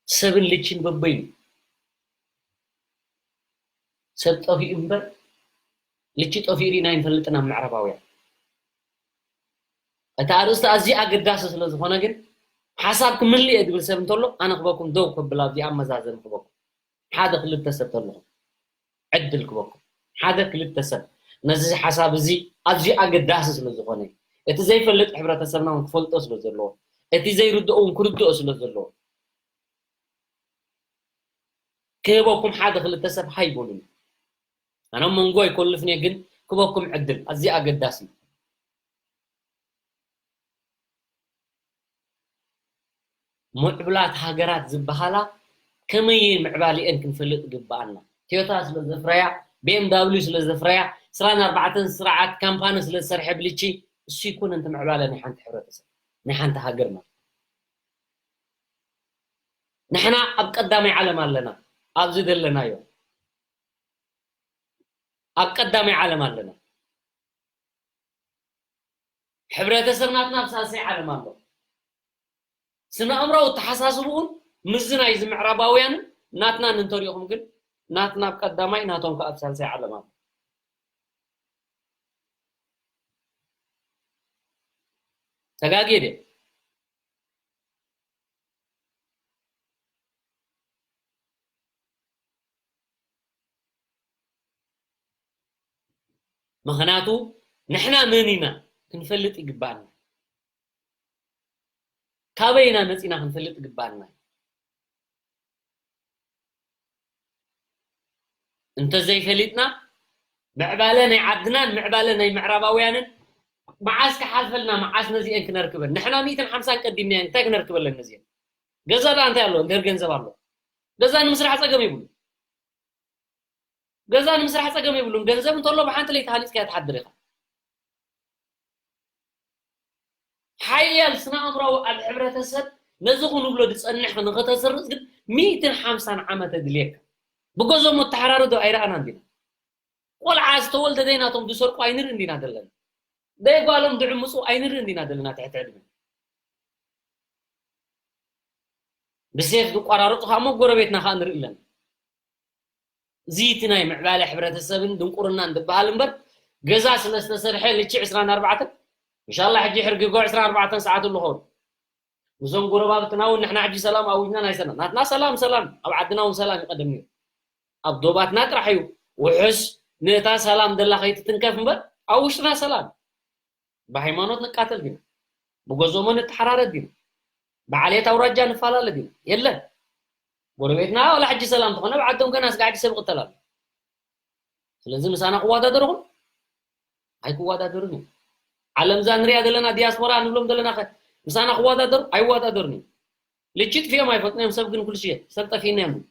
ሰብን ልቺን በበይኑ። ሰብ ጠፊኡ እምበር፣ ልቺ ጠፊኡ ርኢና ኣይንፈልጥን ኣብ ምዕራባውያን። እቲ ኣርእስቲ ኣዝዩ ኣገዳሲ ስለ ዝኾነ ግን፣ ሓሳብ ክምልእ እየ ዝብል ሰብ እንተሎ፣ ኣነ ክበኩም ደው ከብል ኣብዚ ኣመዛዘኒ ክበኩም። ሓደ ክልተ ሰብ ተለኹም፣ ዕድል ክበኩም። ሓደ ክልተ ሰብ ነዚ ሓሳብ እዚ ኣዝዩ ኣገዳሲ ስለ ዝኾነ፣ እቲ ዘይፈልጥ ሕብረተሰብና እውን ክፈልጦ ስለ ዘለዎ፣ እቲ ዘይርድኦ እውን ክርድኦ ስለ ዘለዎ፣ ክህበኩም ሓደ ክልተ ሰብ ሃይ በሉኒ። ኣነ ኣብ መንጎ ኣይኮልፍን እየ፣ ግን ክበኩም ዕድል ኣዝዩ ኣገዳሲ እዩ። ምዕቡላት ሃገራት ዝበሃላ ከመይ ምዕባሊአን ክንፈልጥ ይግብኣና። ቶዮታ ስለ ዘፍረያ፣ ቢ ኤም ዳብሊው ስለ ዘፍረያ፣ ዕስራን ኣርባዕተን ስርዓት ካምፓኒ ስለ ዝሰርሐ ብልቺ፣ እሱ ይኮነን እቲ ምዕባለ ናይ ሓንቲ ሕብረተሰብ፣ ናይ ሓንቲ ሃገር ማለት። ንሕና ኣብ ቀዳማይ ዓለም ኣለና፣ ኣብዚ ዘለናዮ ኣብ ቀዳማይ ዓለም ኣለና። ሕብረተሰብ ናትና ኣብ ሳልሳይ ዓለም ኣሎ። ስነ ኣእምራዊ ኣተሓሳስብኡን ምስዚ ናይዚ ምዕራባውያንን ናትናን እንተሪኢኹም ግን፣ ናትና ኣብ ቀዳማይ፣ ናቶም ከኣ ኣብ ሳልሳይ ዓለም ኣሎ። ተጋግየ ድየ? ምኽንያቱ ንሕና መን ኢና ክንፈልጥ ይግባኣና። ካበይ ኢና መጺና ክንፈልጥ ይግባኣና። እንተዘይፈሊጥና፣ ምዕባለ ናይ ዓድናን ምዕባለ ናይ ምዕራባውያንን መዓስ ክሓልፈልና፣ መዓስ ነዚአን ክነርክበን? ንሕና ሚእትን ሓምሳን ቀዲምናየን፣ እንታይ ክነርክበለን ነዚአን? ገዛ ደኣ እንታይ ኣለዎ? እንድሕር ገንዘብ ኣሎ፣ ገዛ ንምስራሕ ጸገም የብሉን። ገዛ ንምስራሕ ጸገም የብሉን። ገንዘብ እንተሎ ብሓንቲ ለይቲ ሃኒጽካዮ ትሓድር ኢኻ። ሓያል ስነ ኣእምራዊ ኣብ ሕብረተሰብ ነዚ ክንብሎ ዝጸንሕ ንኽተስርጽ ግን ሚእትን ሓምሳን ዓመት የድልየካ። ብገዞም ኣተሓራርዶ ኣይረኣናን ዲና? ቆልዓ ዝተወልደ ዘይናቶም ዝሰርቁ ኣይንርኢ እንዲና ዘለና። ደይ ጓሎም ዝዕምጹ ኣይንርኢ እንዲና ዘለና ትሕቲ ዕድመ። ብሴፍ ዝቆራረጹ ከዓ እሞ ጎረቤትና ከዓ ንርኢ ኣለና። እዚ እቲ ናይ ምዕባለ ሕብረተሰብን ድንቁርናን ዝበሃል እምበር፣ ገዛ ስለ ዝተሰርሐ ልክዕ ዕስራን ኣርባዕተን፣ ኢንሻላህ ሕጂ ሕርጊጎ ዕስራን ኣርባዕተን ሰዓት ኣለኹ። ምስዞም ጎረባብትና እውን ንሕና ሕጂ ሰላም ኣዊጅና ናይ ሰላም፣ ናትና ሰላም ሰላም፣ ኣብ ዓድና እውን ሰላም ይቐድም ነይሩ። ኣብ ዶባትና ጥራሕ እዩ ውሑስ ነታ ሰላም ደላ ከይትትንከፍ እምበር፣ ኣብ ውሽጥና ሰላም። ብሃይማኖት ንቃተል ዲና? ብጎዞሞ ንተሓራረድ ዲና? ብዓሌት ኣውራጃ ንፈላለ ዲና? የለን። ጎረቤትና ዋላ ሕጂ ሰላም ተኾነ፣ ኣብ ዓዶም ገና ስጋዕ ሕጂ ሰብ ይቕተል ኣሎ። ስለዚ ምሳና ክወዳደሩ ይኹን ኣይክወዳደሩን እዮም። ዓለም እዛ ንሪኣ ዘለና ዲያስፖራ ንብሎም ዘለና ኸ ምሳና ክወዳደሩ ኣይወዳደሩን እዮም። ልቺ ጥፊኦም ኣይፈልጡን እዮም፣ ሰብ ግን ኩሉ ሽየ፣ ሰብ ጠፊእና እዮም።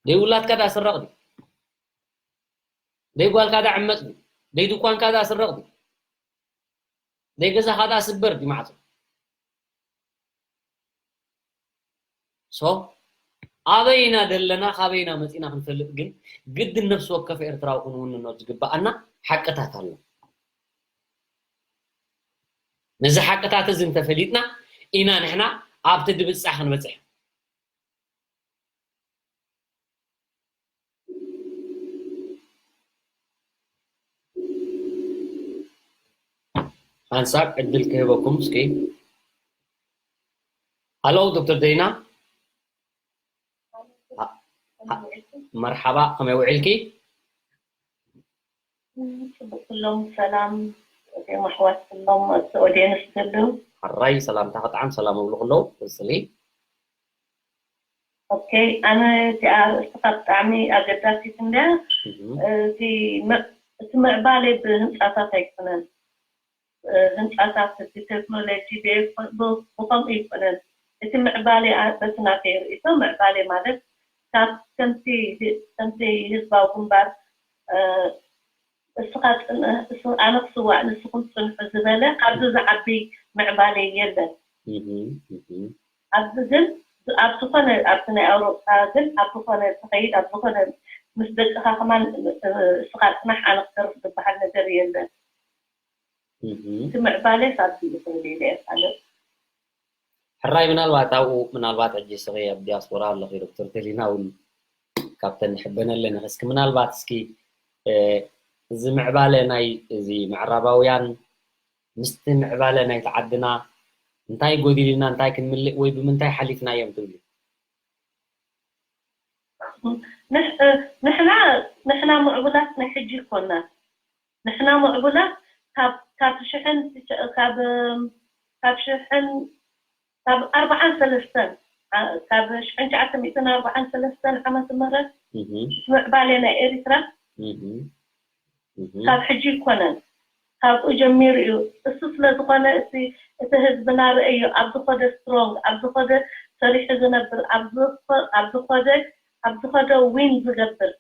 ደይ ውላድካ ደኣ ስረቕ ድዩ? ደይ ጓልካ ደኣ ዕመጽ ድዩ? ደይ ድኳንካ ደኣ ስረቕ ድዩ? ደይ ገዛኻ ደኣ ስበር ድዩ ማዕጾ? ሶ ኣበይና ደለና ካበይና መጺና ክንፈልጥ ግን ግድን ነፍሲ ወከፍ ኤርትራዊ ክንውንኖ ዝግብኣና ሓቅታት ኣሎ። ነዚ ሓቅታት እዚ እንተፈሊጥና ኢና ንሕና ኣብቲ ድብጻሕ ክንበጽሕ። ሓንሳብ ዕድል ክህበኩም እስኪ። ሃሎ ዶክተር ደይና። መርሓባ፣ ከመይ ውዒልኪ? ጽቡቅ ኩሎም ሰላም፣ እቶም ኣሕዋት ኩሎም ኣብቲ ኦድየንስ ዘለዉ። ሕራይ ሰላምታ ክጥዓም፣ ሰላም እብሉ ኩለው። ቀጽሊ። ኦኬ፣ ኣነ እቲኣ ኣርእስቲ ካብ ብጣዕሚ ኣገዳሲት እንድያ። እቲ ምዕ- እቲ ምዕባለ ብህንፃታት ኣይኮነን። ህንፃታት ብቴክኖሎጂ ብኸምኡ ይኮነን። እቲ ምዕባሌ በቲ ናተይ ርእይቶ ምዕባሌ ማለት ካብ ከምቲ ከምቲ ህዝባዊ ግንባር እስኻ ኣነ ክስዋእ ንስኹም ፅንሑ ዝበለ ካብዚ ዝዓቢ ምዕባሌ የለን። ኣብዚ ግን ኣብ ዝኾነ ኣብቲ ናይ ኣውሮጳ ግን ኣብ ዝኾነ ትኸይድ ኣብ ዝኾነ ምስ ደቅኻ ከማን እስኻ ፅናሕ ኣነ ክተርፍ ዝበሃል ነገር የለን። እቲ ምዕባሌ ሳቢ ይኽእል ኢለ እየ ካልእ ሕራይ ምናልባት ኣብኡ ምናልባት ሕጂ ስኺ ኣብ ዲያስፖራ ኣለኺ ዶክተር ተሊና እውን ካብተን ንሕበነለን ኢኺ እስኪ ምናልባት እስኪ እዚ ምዕባለ ናይ እዚ ምዕራባውያን ምስቲ ምዕባለ ናይቲ ዓድና እንታይ ጎዲልና እንታይ ክንምልእ ወይ ብምንታይ ሓሊፍናዮም ትብሊ ንሕና ንሕና ምዕቡላት ናይ ሕጂ ይኮና ንሕና ምዕቡላት ካብ ካብ ሽሕን ካብ ካብ ሽሕን ካብ ኣርባዓን ሰለስተን ካብ ሽሕን ትሽዓተ ሚእትን ኣርባዓን ሰለስተን ዓመተ ምህረት ምዕባለ ናይ ኤሪትራ ካብ ሕጂ ይኮነን ካብኡ ጀሚሩ እዩ እሱ ስለዝኮነ እቲ እቲ ህዝብና ርእዮ ኣብ ዝኮደ ስትሮንግ ኣብ ዝኮደ ሰሪሑ ዝነብር ኣብ ዝኮደ ኣብ ዝኮደ ዊን ዝገብር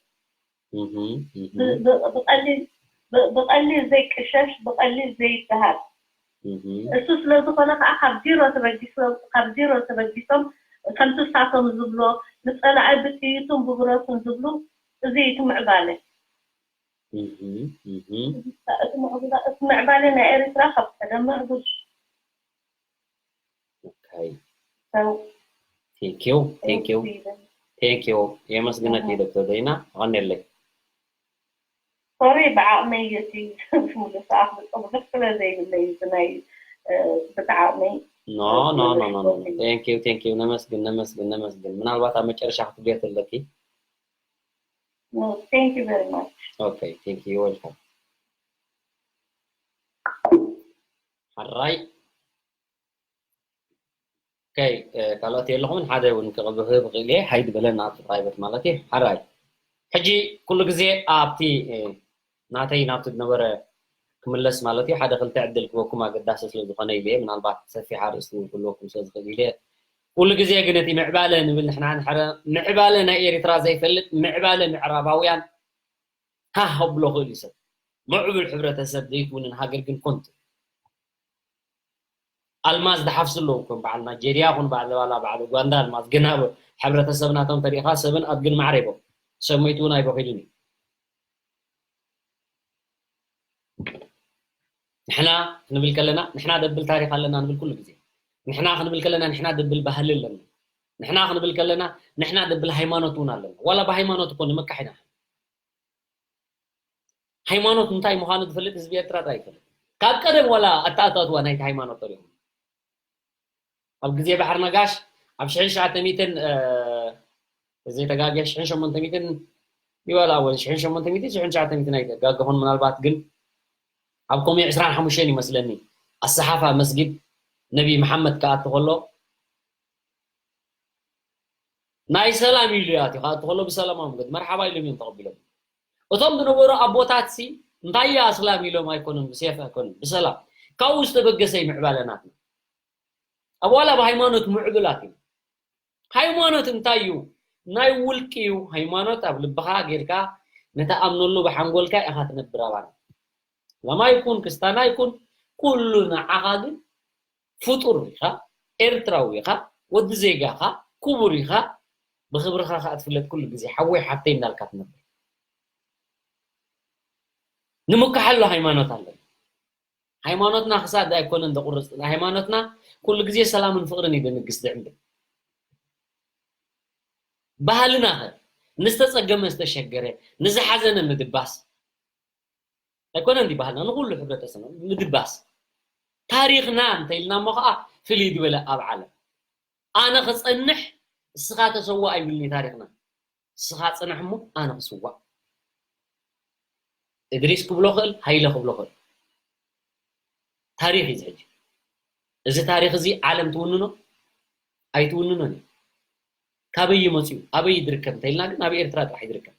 ብቐሊል ዘይቅሸሽ ብቐሊል ዘይደሃብ እሱ ስለዝኾነ ከዓ ካብ ዚሮ ተበጊሶም ካብ ዚሮ ተበጊሶም ከምቲ እሳቶም ዝብሎ ንፀላኢ ብጥይቱን ብብረቱን ዝብሉ እዚ እዩ እቲ ምዕባለ እቲ ምዕባለ ናይ ኤርትራ ካብ ቀደም ምዕቡል ቴንኪው ቴንኪው ቴንኪው የመስግነኪ ዶክተር ደይና ኣቐንየለይ ሶሪ ብዓቕመይ እቲ ሙሉ ሰዓት ብፅቡሕ ስለ ዘይብለይ እዚ ናይ ብቲ ዓቕመይ no no no no no thank you thank you ነመስግን ነመስግን ነመስግን ምናልባት ኣብ መጨረሻ ክትብልዮ ተለኪ thank you very much okay thank you welcome ሓራይ ከይ ካልኦት የለኹምን ሓደ እውን ክቕብህ ብኽእል እየ ሃይድ በለና ኣብቲ ፕራይቨት ማለት እዩ ሓራይ ሕጂ ኩሉ ግዜ ኣብቲ ናተይ ናብቲ ዝነበረ ክምለስ ማለት እዩ ሓደ ክልተ ዕድል ክበኩም ኣገዳሲ ስለ ዝኾነ ኢለ ምናልባት ሰፊሕ ኣርእስቲ እውን ክህልወኩም ስለ ዝኽእል ኢለ ኩሉ ግዜ ግን እቲ ምዕባለ ንብል ንሕና ንሕረ ምዕባለ ናይ ኤርትራ ዘይፈልጥ ምዕባለ ምዕራባውያን ሃህ ኣብሎ ክእል እዩ ሰብ ምዕቡል ሕብረተሰብ ዘይትውንን ሃገር ግን ኮንቱ ኣልማዝ ዝሓፍሱ ኣለዉ ከም በዓል ናይጀርያ ኹን በዓል ባላ በዓል ኡጋንዳ ኣልማዝ ግን ኣብ ሕብረተሰብናቶም ተሪኢኻ ሰብን ኣድግን ማዕረ ይቦም ሰብ ሞይቱ እውን ኣይበኺሉን እዩ ንሕና ክንብል ከለና ንሕና ደብል ታሪክ ኣለና ንብል ኩሉ ግዜ ንሕና ክንብል ከለና ንሕና ደብል ባህሊ ኣለና ንሕና ክንብል ከለና ንሕና ደብል ሃይማኖት እውን ኣለና ዋላ ብሃይማኖት እኮ ንምካሕ ኢና ሃይማኖት እንታይ ምዃኑ ዝፈልጥ ህዝቢ ኤርትራ ጥራይ ይፈልጥ ካብ ቀደም ዋላ ኣተኣታትዋ ናይቲ ሃይማኖት ተሪኹም ኣብ ግዜ ባሕር ነጋሽ ኣብ ሽሕን ሸዓተ ሚእትን ዘይተጋግየ ሽሕን ሸሞንተ ሚእትን ይበላ እውን ሽሕን ሸሞንተ ሚእትን ሽሕን ሸዓተ ሚእትን ኣይተጋገኹን ምናልባት ግን ኣብ ኮሚዮ ዕስራን ሓሙሽተን ይመስለኒ ኣሰሓፋ መስጊድ ነቢ መሓመድ ክኣቱ ከሎ ናይ ሰላም ኢሉ ኣትዩ ክኣቱ ከሎ ብሰላማዊ መገዲ መርሓባ ኢሎም እዮም ተቐቢሎም እቶም ዝነበሩ ኣቦታት ሲ እንታይ ኣስላም ኢሎም ኣይኮኑን ብሴፍ ኣይኮኑን ብሰላም ካብኡ ዝተበገሰ ምዕባለ ናትና ኣብ ዋላ ብሃይማኖት ምዕቡላት እዩ ሃይማኖት እንታይ እዩ ናይ ውልቂ እዩ። ሃይማኖት ኣብ ልብኻ ጌርካ፣ ንትኣምነሉ ብሓንጎልካ ኢኻ ትነብር ኣባና። ላማ ይኩን ክስታና ይኩን፣ ኩሉ ንዓኻ ግን ፍጡር ኢኻ፣ ኤርትራዊ ኢኻ፣ ወዲ ዜጋ ኢኻ፣ ክቡር ኢኻ። ብኽብርኻ ከኣ ትፍለጥ፣ ኩሉ ግዜ ሓወይ ሓፍተይ እንዳልካ ትነብር። ንምክሓሎ ሃይማኖት ኣለና። ሃይማኖትና ክሳድ ኣይኮነን ዘቑርጽ፣ ሃይማኖትና ኩሉ ግዜ ሰላምን ፍቕርን እዩ ዘንግስ ዘዕንብብ። ባህልና ኸ ንዝተጸገመ ዝተሸገረ ንዝሓዘነ ምድባስ ኣይኮነን ድዩ ባህልና? ንኹሉ ሕብረተሰብ ምድባስ። ታሪኽና እንተኢልና እሞ ኸዓ ፍልይ ዝበለ ኣብ ዓለም። ኣነ ክጸንሕ እስኻ ተሰዋእ ኣይብልኒ ታሪኽና። እስኻ ጽናሕ እሞ ኣነ ክስዋእ። እድሪስ ክብሎ ክእል፣ ሃይለ ክብሎ ክእል። ታሪኽ እዩ ሕጂ። እዚ ታሪኽ እዚ ዓለም ትውንኖ ኣይትውንኖን እዩ። ካበይ እዩ መፅዩ ኣበይ እዩ ዝርከብ እንተኢልና ግን ኣብ ኤርትራ ጥራሕ እዩ ዝርከብ።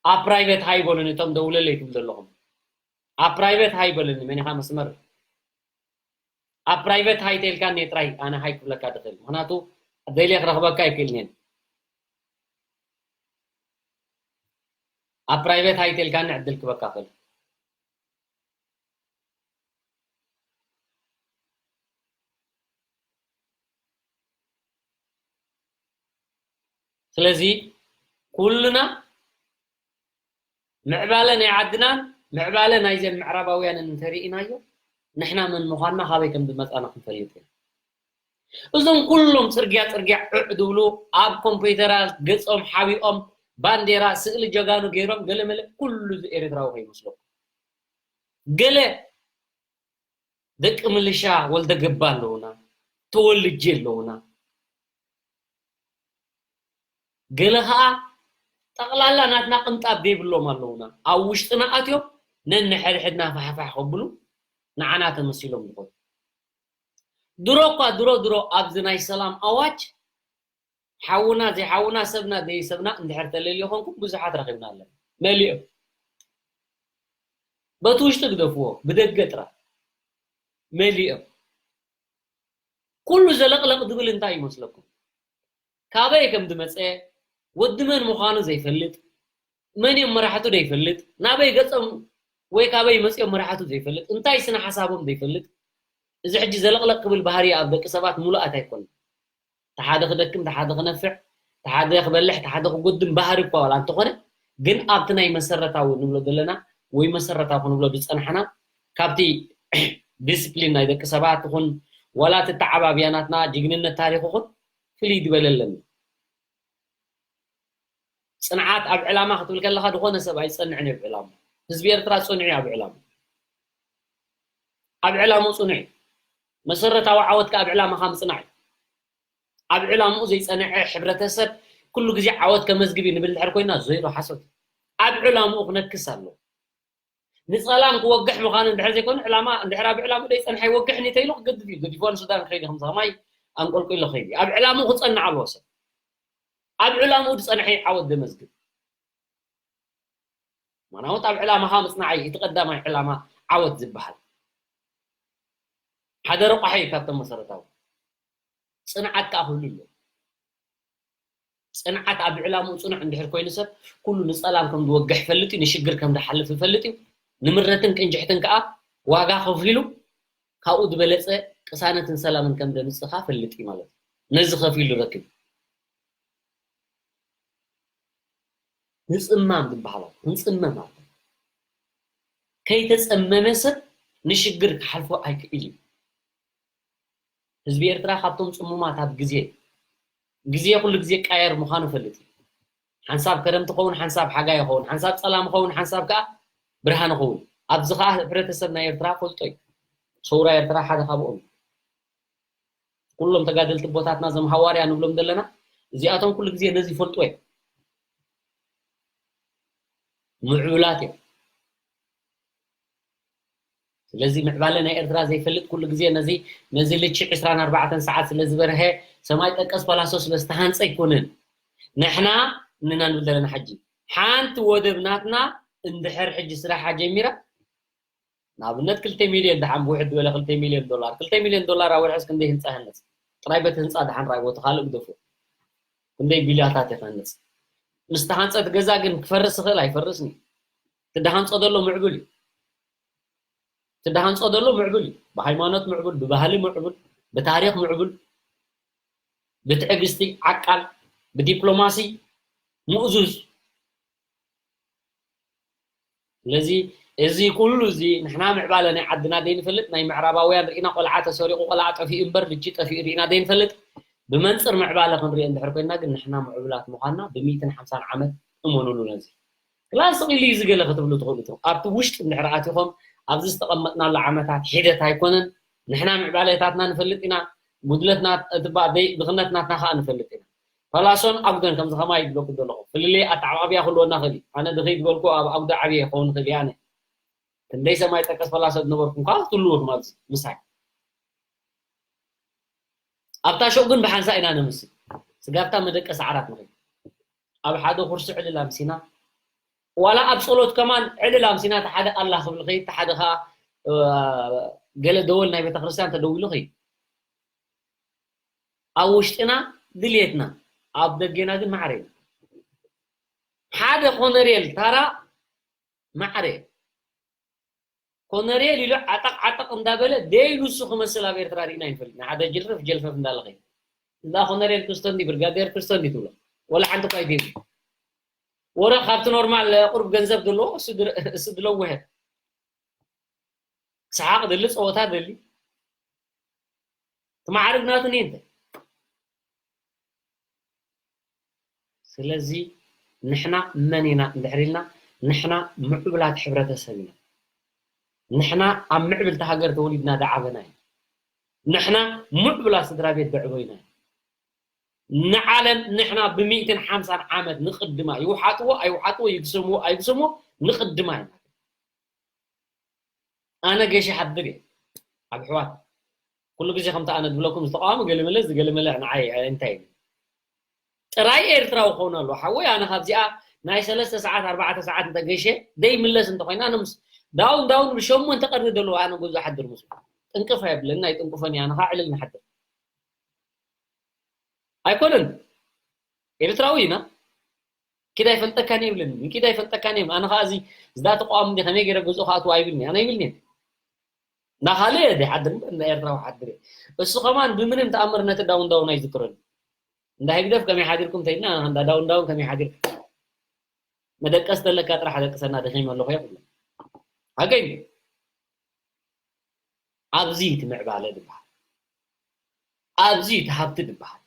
ኣብ ፕራይቬት ሃይ በሉኒ እቶም ደውለለይ ትብሉ ዘለኹም። ኣብ ፕራይቬት ሃይ በሉኒ መን ኢኻ መስመር ኣብ ፕራይቬት ሃይ ተልካኒ ጥራይ ኣነ ሃይ ክብለካ ድኽእል ምክንያቱ ደልየ ክረኽበካ ኣይክእልንን። ኣብ ፕራይቬት ሃይ ተልካኒ ዕድል ክበካ ክእል። ስለዚ ኩልና ምዕባለ ናይ ዓድናን ምዕባለ ናይዘን ምዕራባውያንን እንተርኢናዮ ንሕና መን ምዃንና ካበይ ከም ዝመፃና ክንፈልጥ ኢና። እዞም ኩሎም ፅርግያ ፅርግያ ዕዕ ዝብሉ ኣብ ኮምፒውተራት ገፆም ሓቢኦም ባንዴራ ስእሊ ጀጋኑ ገይሮም ገለመለ ኩሉ እዚ ኤርትራዊ ከይመስለኩም። ገለ ደቂ ምልሻ ወልደ ገባ ኣለውና፣ ተወልጄ ኣለውና። ገለ ኸዓ ጠቕላላ ናትና ቅንጣብ ዘይብሎም ኣለውና። ኣብ ውሽጥና ኣትዮም ነንሕድሕድና ፋሕፋሕ ከብሉ ንዓና ተመሲሎም ዝኾኑ። ድሮ እኳ ድሮ ድሮ ኣብዚ ናይ ሰላም ኣዋጅ ሓውና ዘይሓውና ሰብና ዘይሰብና እንድሕር ተለልዮ ኮንኩም ብዙሓት ረኺብና ኣለና። መሊኦም በቲ ውሽጢ ግደፍዎ ብደገ ጥራሕ መሊኦም ኩሉ ዘለቕለቕ ዝብል እንታይ ይመስለኩም? ካበይ ከም ዝመፀ ወዲ መን ምዃኑ ዘይፈልጥ መን እዮም መራሕቱ ዘይፈልጥ ናበይ ገፆም ወይ ካበይ መፂኦም መራሕቱ ዘይፈልጥ እንታይ ስነ ሓሳቦም ዘይፈልጥ እዚ ሕጂ ዘለቕለቕ ክብል ባህሪ ኣብ ደቂ ሰባት ሙሉኣት ኣይኮነን። ተሓደ ክደክም ተሓደ ክነፍዕ ተሓደ ክበልሕ ተሓደ ክጉድም ባህሪ እኳ ዋላ እንተኾነ ግን ኣብቲ ናይ መሰረታዊ ንብሎ ዘለና ወይ መሰረታዊ ክንብሎ ዝፀናሕና ካብቲ ዲስፕሊን ናይ ደቂ ሰባት ይኹን ዋላ እቲ ተዓባብያ ናትና ጅግንነት ታሪኽ ይኹን ፍልይ ዝበለ ኣለኒ። ፅንዓት ኣብ ዕላማ ክትብል ከለኻ ዝኾነ ሰብ ኣይፀንዕን እዩ ኣብ ዕላማ። ህዝቢ ኤርትራ ፅኑዕ እዩ ኣብ ዕላማ። ኣብ ዕላምኡ ፅኑዕ እዩ። መሰረታዊ ዓወት ከዓ ኣብ ዕላማኻ ምፅናዕ እዩ። ኣብ ዕላምኡ ዘይፀንዐ ሕብረተሰብ ኩሉ ግዜ ዓወት ከመዝግብ እዩ ንብል ድሕር ኮይና ዜሮ ሓሶት። ኣብ ዕላምኡ ክነክስ ኣለዎ። ንፀላም ክወግሕ ምዃኑ እንድሕር ዘይኮነ ዕላማ እንድሕር ኣብ ዕላምኡ ዘይፀንሐ ይወግሕ እንተኢሉ ክገድፍ እዩ። ገዲፎ ንሱዳን ክኸይድ ከም ሰማይ ኣንቆልቂሎ ክኸይድ እዩ። ኣብ ዕላምኡ ክፀንዕ ኣለዎ ሰብ። ኣብ ዕላምኡ ዝፀንሐ ዓወት ዘመዝግብ። ማናወት ኣብ ዕላማኻ ምፅናዓይ እቲ ቀዳማይ ዕላማ ዓወት ዝበሃል ሓደ ረቋሒ እዩ ካብቶም መሰረታዊ ፅንዓት ከዓ ክህሉ ኣለዎ። ፅንዓት ኣብ ዕላምኡ ፅኑዕ እንድሕር ኮይኑ ሰብ ኩሉ ንፀላም ከም ዝወግሕ ይፈልጥ እዩ፣ ንሽግር ከም ዝሓልፍ ይፈልጥ እዩ። ንምረትን ቅንጅሕትን ከዓ ዋጋ ከፊሉ ካብኡ ዝበለፀ ቅሳነትን ሰላምን ከም ዘምፅእ ከዓ ፈልጥ እዩ ማለት እዩ። ነዚ ከፊሉ ይረክብ እዩ። ንፅማም ዝበሃል ኣሎ። ክንፅመም ኣሎ። ከይተፀመመ ሰብ ንሽግር ክሓልፎ ኣይክእል እዩ። ህዝቢ ኤርትራ ካብቶም ፅሙማት ኣብ ግዜ ግዜ ኩሉ ግዜ ይቃየር ምዃኑ ፈልጥ እዩ። ሓንሳብ ከረምቲ ኸውን ሓንሳብ ሓጋይ ይኸውን ሓንሳብ ፀላም ኸውን ሓንሳብ ከዓ ብርሃን ይኸውን። ኣብዚ ከዓ ሕብረተሰብ ናይ ኤርትራ ፈልጦ እዩ። ሰውራ ኤርትራ ሓደ ካብኦም እዩ። ኩሎም ተጋደልቲ ኣቦታትና እዞም ሃዋርያ ንብሎም ዘለና እዚኣቶም ኩሉ ግዜ ነዚ ይፈልጥዎ እዮም። ምዕቡላት እዮም። ስለዚ ምዕባለ ናይ ኤርትራ ዘይፈልጥ ኩሉ ግዜ ነዚ ነዚ ልክዕ ዕስራን ኣርባዕተን ሰዓት ስለ ዝበርሀ ሰማይ ጠቀስ ፓላሶ ስለ ዝተሃንፀ ኣይኮነን። ንሕና እንና ንብል ዘለና ሕጂ ሓንቲ ወደብ ናትና እንድሕር ሕጂ ስራሓ ጀሚራ ንኣብነት ክልተ ሚልዮን ደሓን ብውሕድ ዝበለ ክልተ ሚልዮን ዶላር፣ ክልተ ሚልዮን ዶላር ኣብ ወርሒ ክንደይ ህንፃ ይሃንፅ? ጥራይ በቲ ህንፃ ደሓን ራይ ቦቲ ካልእ ግደፎ። ክንደይ ቢልያታት ይኸንፅ? ምስ ተሃንፀ እቲ ገዛ ግን ክፈርስ ይኽእል ኣይፈርስን እዩ። እቲ ደሃንፆ ዘሎ ምዕቡል እዩ። እቲ ደሃንፆ ዘሎ ምዕቡል እዩ። ብሃይማኖት ምዕቡል፣ ብባህሊ ምዕቡል፣ ብታሪኽ ምዕቡል፣ ብትዕግስቲ ዓቃል፣ ብዲፕሎማሲ ምእዙዝ። ስለዚ እዚ ኩሉ እዚ ንሕና ምዕባለ ናይ ዓድና ደይንፈልጥ፣ ናይ ምዕራባውያን ርኢና ቆልዓ ተሰሪቑ ቆልዓ ጠፊኡ እምበር ልጂ ጠፊኡ ርኢና ደይንፈልጥ። ብመንፅር ምዕባለ ክንሪኦ እንድሕር ኮይና ግን ንሕና ምዕቡላት ምዃንና ብሚእትን ሓምሳን ዓመት እመኑሉ። ነዚ ክላስ ኢሉ እዩ ዝገለ ክትብሉ ትኽእሉ ኢኹም። ኣብቲ ውሽጢ እንድሕር ኣቲኹም ኣብዚ ዝተቐመጥናሉ ዓመታት ሒደት ኣይኮነን። ንሕና ምዕባለታትና ንፈልጥ ኢና። ጉድለትና እቲ ባ- ደይ- ድኽነት ናትና ከዓ ንፈልጥ ኢና። ፓላሶን ኣጉደን ከምዚ ከማይ ይብለኩ ዘለኹ ፍልልይ ኣተዓባብያ ክህልወና ክእል እዩ። ኣነ ድኸይ ዝበልኩ ኣብ ኣጉደ ዓብየ ክኸውን ክእል እየ። ኣነ ክንደይ ሰማይ ጠቀስ ፓላሶ ዝነበርኩም ከዓ ክትህልዉ ኢኹም ኣብዚ ምሳይ። ኣብታ ሾው ግን ብሓንሳ ኢና ነምስል። ስጋብታ መደቀሲ ዓራት ንኸይድ። ኣብ ሓደ ኩርሲ ዕልል ኣምሲና፣ ዋላ ኣብ ጸሎት ከማን ዕልል ኣምሲና፣ እቲ ሓደ ኣላህ ክብል ኸይድ፣ እቲ ሓደ ኸዓ፣ እ፣ ገለ ደወል ናይ ቤተክርስትያን ተደዊሉ ኸይድ። ኣብ ውሽጥና ድልየትና፣ ኣብ ደገና ግን ማዕረ ኢና። ሓደ ኮነሬል ታራ ማዕረ። ኮነሬል ኢሉ ዓጠቕ ዓጠቕ እንዳበለ ደይ ንሱ ክመስል ኣብ ኤርትራ ርኢና ኣይንፈልጥን። ሓደ ጅልፍፍ ጀልፈፍ እንዳለ ኸይዱ። እንዳ ኮነሬል ክስቶ እንዲ ብርጋዴር ክስቶ እንዲ ትብሎ። ወላ ሓንቲ እኳ ኣይትህቡ። ወረ ካብቲ ኖርማል ቁሩብ ገንዘብ ዘለዎ እሱ ድር-፣ እሱ ድለወሀ። ሰሓቕ ደሊ፣ ጸወታ ደሊ። እቲ ማዕርግ ናቱ እኒአ እንተ። ስለዚ ንሕና መን ኢና እንድሕር ኢልና፣ ንሕና ምዕቡላት ሕብረተሰብ ኢና። ንሕና ኣብ ምዕብልቲ ሃገር ተወሊድና ደዓበና ኢና። ንሕና ምዕቡላት ስድራ ቤት ደዕቦይና ኢና። ንዓለም ንሕና ብሚእትን ሓምሳን ዓመት ንቕድማ፣ ይውሓጥዎ ኣይውሓጥዎ፣ ይግሰምዎ ኣይግሰምዎ፣ ንቕድማ ኢና። ኣነ ገሽ ይሓድር እየ ኣብ ኣሕዋት። ኩሉ ግዜ ከምቲ ኣነ ዝብለኩም ዝተቃወሙ ገለመለ፣ ዝገለመለ ንዓይ እንታይ እዩ? ጥራይ ኤርትራዊ ክኸውን ኣለዎ። ሓወይ፣ ኣነ ካብዚኣ ናይ ሰለስተ ሰዓት፣ ኣርባዕተ ሰዓት እንተ ገሸ ደይምለስ እንተኾይና፣ ኣነ ምስ ዳውን ዳውን ብሸሞንተ ቀርኒ ዘለዎ ኣነ ጎዞ ሓድር ምስ ጥንቅፍ ኣይብለኒ፣ ኣይጥንቅፎን እየ። ኣነ ኸዓ ዕልል ንሓድር። ኣይኮነን። ኤርትራዊ ኢና። ኪድ ኣይፈልጠካን እየ ይብለኒ። ኪድ ኣይፈልጠካን እየ። ኣነ ኸዓ እዚ፣ እዛ ተቃዋሚ እንዲ ከመይ ገይረ ገዝኦ ክኣትዎ ኣይብልኒ። ኣነ ኣይብልኒ። እንዳ ካልእ እየ ዘይሓድር እምበር፣ እንዳ ኤርትራዊ ሓድር እየ። እሱ ከማን ብምንም ተኣምር ነቲ ዳውን ዳውን ኣይዝክረሉ። እንዳ ህግደፍ ከመይ ሓዲርኩም ተይልና፣ እንዳ ዳውን ዳውን ከመይ ሓዲርካ? መደቀስ ተለካ ጥራሕ ደቅሰና፣ ደኺመ ኣለኹ እየ ክብሎ። ሓቀይ እዩ። ኣብዚ እቲ ምዕባለ ዝበሃል። ኣብዚ እቲ ሃብቲ ዝበሃል።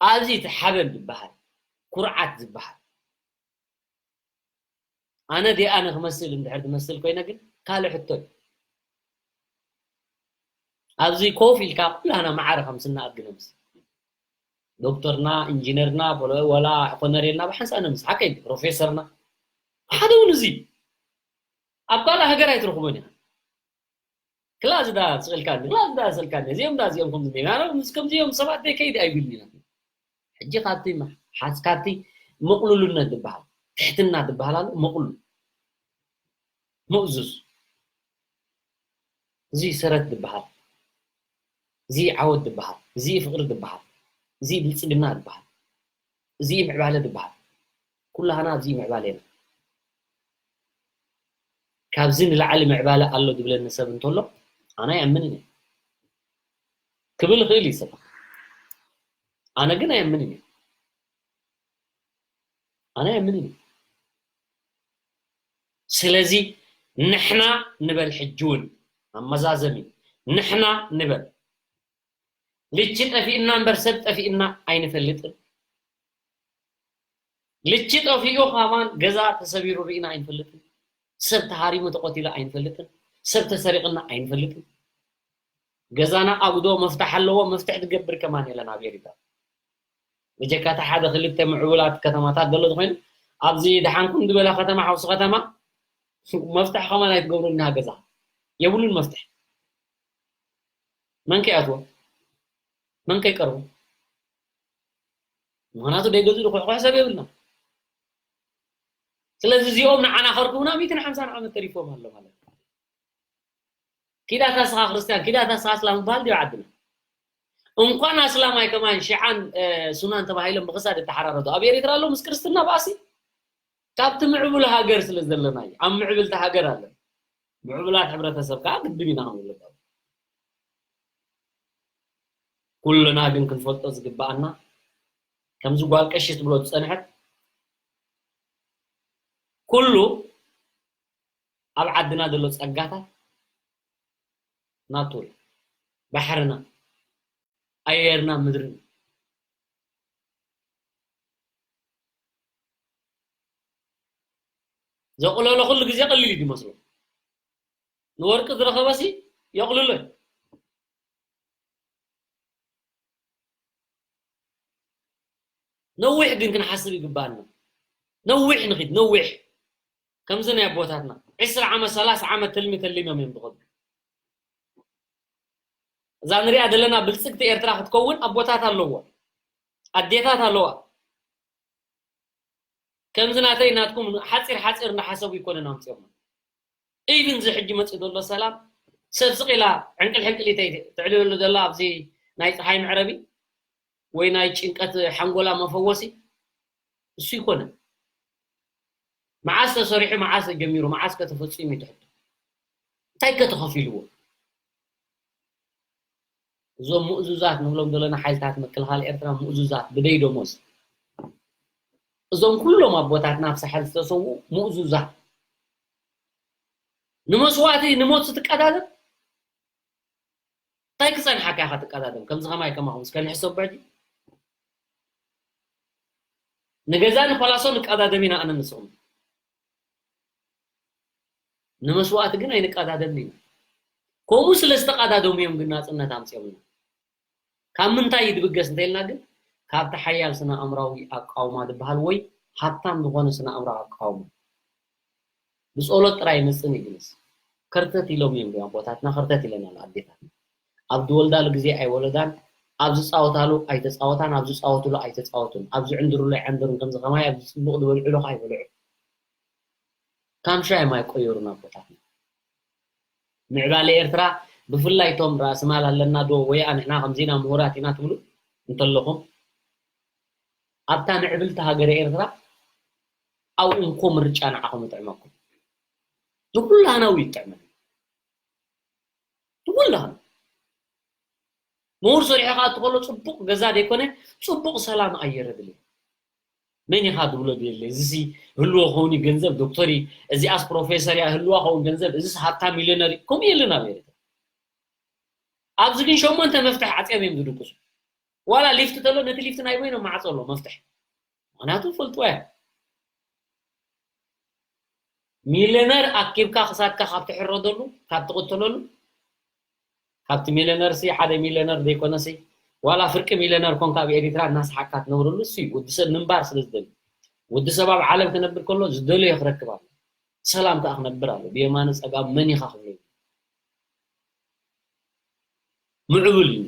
ኣብዚ እቲ ሓበን ዝበሃል። ኩርዓት ዝበሃል። ኣነ ዲኣ ኣነ ክመስል እንድሕር ትመስል ኮይነ ግን ካልእ ሕቶ እዩ። ኣብዚ ኮፍ ኢልካ ኩላህና ማዕረ ከም ስናኣድግ ነምስ። ዶክተርና፣ ኢንጂነርና፣ ፖሎ-፣ ወላ ኮነሬልና ብሓንሳእ ነምስ። ሓቀይ ፕሮፌሰርና። ሓደ እውን እዚ። ኣብ ካልእ ሃገር ኣይትረኽቦን ኢኻ። ክላስ ዳ ስእልካኒ፣ ክላስ ዳ ስእልካኒ። እዚኦም ዳ እዚኦም ከምዚ ነይና፣ ምስ ከምዚኦም ሰባት ደይ ከይድ ኣይብልኒ ኢና። ሕጂ ካብቲ ሓዝ-፣ ካብቲ ምቕሉልነት ዝበሃል፣ ትሕትና ዝበሃል ኣሎ፣ ምቕሉል። ምእዙዝ። እዚ ሰረት ዝበሃል። እዚ ዓወት ዝበሃል። እዚ ፍቕሪ ዝበሃል። እዚ ብልጽግና ዝበሃል። እዚ ምዕባለ ዝበሃል። ኩላህና ኣብዚ ምዕባለ ኢና። ካብዚ ንላዕሊ ምዕባለ ኣሎ ዝብለኒ ሰብ እንተሎ፣ ኣነ ኣይኣምንን እየ። ክብል ይኽእል እዩ ሰብ። ኣነ ግን ኣይኣምንን እየ። ኣነ ኣይኣምንን እየ። ስለዚ ንሕና ንበል፣ ሕጂ እውን ኣመዛዘሚ ንሕና ንበል። ልቺ ጠፊእና እምበር ሰብ ጠፊእና ኣይንፈልጥን። ልቺ ጠፊኡ ከማን ገዛ ተሰቢሩ ርኢና ኣይንፈልጥን። ሰብ ተሃሪሙ ተቆቲሉ ኣይንፈልጥን። ሰብ ተሰሪቕና ኣይንፈልጥን። ገዛና ኣጉዶ መፍትሕ ኣለዎ፣ መፍትሕ ትገብር ከማን የለን ኣብ ኤሪትራ። ብጀካ እታ ሓደ ክልተ ምዕቡላት ከተማታት ዘሎ ዝኾይኑ፣ ኣብዚ ደሓንኩም ዝበላ ከተማ፣ ሓውሲ ከተማ፣ መፍትሕ ከማን ኣይትገብሩን ገዛ። የብሉን መፍትሕ። መን ከይኣትዎ? መን ከይቀርቦ? ምኽንያቱ ደይገዝኡ ዝኹሕኩሕ ሰብ የብልና። ስለዚ እዚኦም ንዓና ከርክቡና ሚእትን ሓምሳን ዓመት ተሪፎም ኣሎ ማለት እዩ። ኪዳታ ስኻ ክርስትያን፣ ኪዳታ ስኻ እስላም ይበሃል ድዩ ዓድና? እንኳን ኣስላማይ ከማን ሺዓን፣ እ፣ ሱናን ተባሂሎም ብኽሳድ እተሓራረዱ። ኣብ ኤሪትራ ኣሎ ምስ ክርስትና ባእሲ? ካብቲ ምዕቡል ሃገር ስለ ዘለና እዩ። ኣብ ምዕብልቲ ሃገር ኣለና። ምዕቡላት ሕብረተሰብ ከኣ ግድን ኢና ክንብለካ። ኩልና ግን ክንፈልጦ ዝግበኣና፣ ከምዚ ጓል ቀሺ ትብሎ ዝጸንሐት፣ ኩሉ ኣብ ዓድና ዘሎ ጸጋታት ናቱ እዩ። ባሕርና፣ ኣየርና፣ ምድርና። ዘቕለሎ ኩሉ ግዜ ቀሊል እዩ ዝመስሎ። ንወርቂ ዝረኸበሲ የቕልሎ እዩ። ነዊሕ ግን ክንሓስብ ይግባኣና። ነዊሕ ንኺድ፣ ነዊሕ። ከምዚ ናይ ኣቦታትና ዕስራ ዓመት፣ ሰላሳ ዓመት ትልሚ ተሊሞም እዮም ዝኸዱ። እዛ ንሪኣ ዘለና ብልጽግቲ ኤርትራ ክትከውን ኣቦታት ኣለዎ፣ ኣዴታት ኣለዋ። ከምዚ ናተይ ናትኩም ሓጺር ሓጺር እናሓሰቡ ይኮነን ኣምጺኦሞ። ኢቭን እዚ ሕጂ መጺኡ ዘሎ ሰላም ሰብ ስቕ ኢላ ዕንቅል ሕንቅሊተይ ትዕልለሉ ዘላ ኣብዚ ናይ ፀሓይ መዕረቢ ወይ ናይ ጭንቀት ሓንጎላ መፈወሲ እሱ ይኮነን። መዓስ ተሰሪሑ፣ መዓስ ተጀሚሩ፣ መዓስ ከ ተፈጺሙ እዩ ትሕቶ። እንታይ ከ ተኸፊልዎ? እዞም ምእዙዛት ንብሎም ዘለና ሓይልታት ምክልኻል ኤርትራ ምእዙዛት ብደይ ደሞዝ። እዞም ኩሎም ኣቦታትና ኣብ ሳሕል ዝተሰዉ ምእዙዛት። ንመስዋእቲ ንሞት ስትቀዳደም እንታይ ክጸንሓካ ኢኻ ትቀዳደም? ከምዚ ከማይ ከማኹም እስከ ንሕሰብ ሕጂ። ንገዛ ንፓላሶ ንቀዳደም ኢና ኣነ ንስኹም። ንመስዋእቲ ግን ኣይንቀዳደምን ኢና። ከምኡ ስለ ዝተቀዳደሙ እዮም ግን ናጽነት ኣምጺኦምና። ካብ ምንታይ እዩ ዝብገስ እንተኢልና ግን ካብቲ ሓያል ስነ ኣእምራዊ ኣቃውማ ዝበሃል ወይ ሃብታም ዝኾነ ስነ ኣእምራዊ ኣቃውማ። ብጸሎት ጥራይ ይመጽእን ይግለጽ። ከርተት ኢሎም እዮም ኣቦታትና፣ ከርተት ኢለን ኣሎ ኣዴታትና። ኣብ ዝወልዳሉ ግዜ ኣይወለዳን፣ ኣብ ዝጻወታሉ ኣይተጻወታን፣ ኣብ ዝጻወትሉ ኣይተጻወቱን፣ ኣብ ዝዕንድርሉ ኣይዓንደሩን፣ ከምዚ ከማይ ኣብ ዝጽቡቕ ዝበልዕሉ ከኣ ኣይበልዑን። ካምሻ እዮም ኣይቆየሩን ኣቦታትና። ምዕባለ ኤርትራ ብፍላይ እቶም ራእሲ ማል ኣለና ዶ ወይ ንሕና ከምዚና ምሁራት ኢና ትብሉ እንተለኹም ኣብታ ምዕብልቲ ሃገረ ኤርትራ ኣብኡ እንኮ ምርጫ ንዓኹም ይጥዕመኩም። ንኩላህና እውን ይጥዕመና። ንኩላህና። ምሁር ሰሪሑ ክኣቱ ከሎ ጽቡቕ ገዛ ዘይኮነ ጽቡቕ ሰላም ኣየር የድልዮ። መን ኢኻ ትብሎ ድየለ? እዚሲ ህልዎ ክኸውን እዩ ገንዘብ ዶክተር እዩ፣ እዚኣስ ፕሮፌሰር እያ ህልዋ ክኸውን ገንዘብ፣ እዚስ ሃብታም ሚልዮነር እዩ። ከምኡ የለን ኣብ ኤርትራ። ኣብዚ ግን ሸሞንተ መፍትሕ ዓጽዮም እዮም ዝድቅሱ። ዋላ ሊፍት ተሎ ነቲ ሊፍት ናይ በይኖም ማዕጾ ኣሎ መፍትሕ። ምኽንያቱ ፈልጥዋ እዮም። ሚልዮነር ኣኪብካ ክሳድካ ካብ ትሕረደሉ፣ ካብ ትቕተለሉ፣ ካብቲ ሚልዮነር ሲ ሓደ ሚልዮነር ዘይኮነ ሲ ዋላ ፍርቂ ሚልዮነር ኮንካ ኣብ ኤሪትራ እናሰሓቅካ ትነብረሉ እሱ እዩ። ወዲ ሰብ ምንባር ስለ ዝደሊ። ወዲ ሰብ ኣብ ዓለም ክነብር ከሎ ዝደለዮ ክረክብ ኣሎ። ሰላም ከኣ ክነብር ኣሎ። ብየማነ ጸጋም መን ኢኻ ክብሎ እዩ። ምዕቡል እዩ።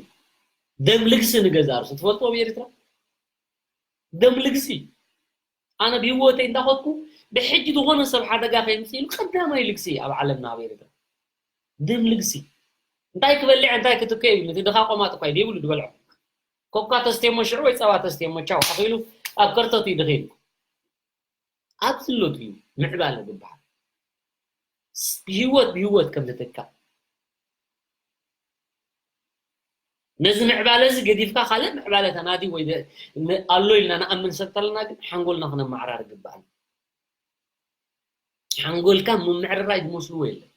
ደም ልግሲ ንገዛ ርእሱ ትፈልጥዎ ኣብ ኤሪትራ? ደም ልግሲ። ኣነ ብህይወተይ እንዳኸድኩ ብሕጂ ዝኾነ ሰብ ሓደጋ ከይምጽእ ኢሉ ቀዳማይ ልግሲ ኣብ ዓለምና ኣብ ኤሪትራ። ደም ልግሲ። እንታይ ክበልዕ፣ እንታይ ክትከ እዩ? ነቲ ድኻ ቆማጥ እኳ እዩ ዘይብሉ ዝበልዖ። ኮካ ተስትየሞ ሽዑ ወይ ጸባ ተስትየሞ ቻው ኣኺሉ ኣብ ከርተቱ እዩ ድኺሉ። ኣብዚ ሎት እዩ ምዕባለ ዝበሃል። ስ-፣ ህይወት ብህይወት ከም ዝትካእ። ነዚ ምዕባለ እዚ ገዲፍካ ካልእ ምዕባለ ተናዲ ወይ ደ-፣ ን-፣ ኣሎ ኢልና ንኣምን ሰብ ተለና ግን ሓንጎልና ክነመዓራር ይግባኣና። ሓንጎልካ ምምዕርራይ ዝመስልዎ የለን።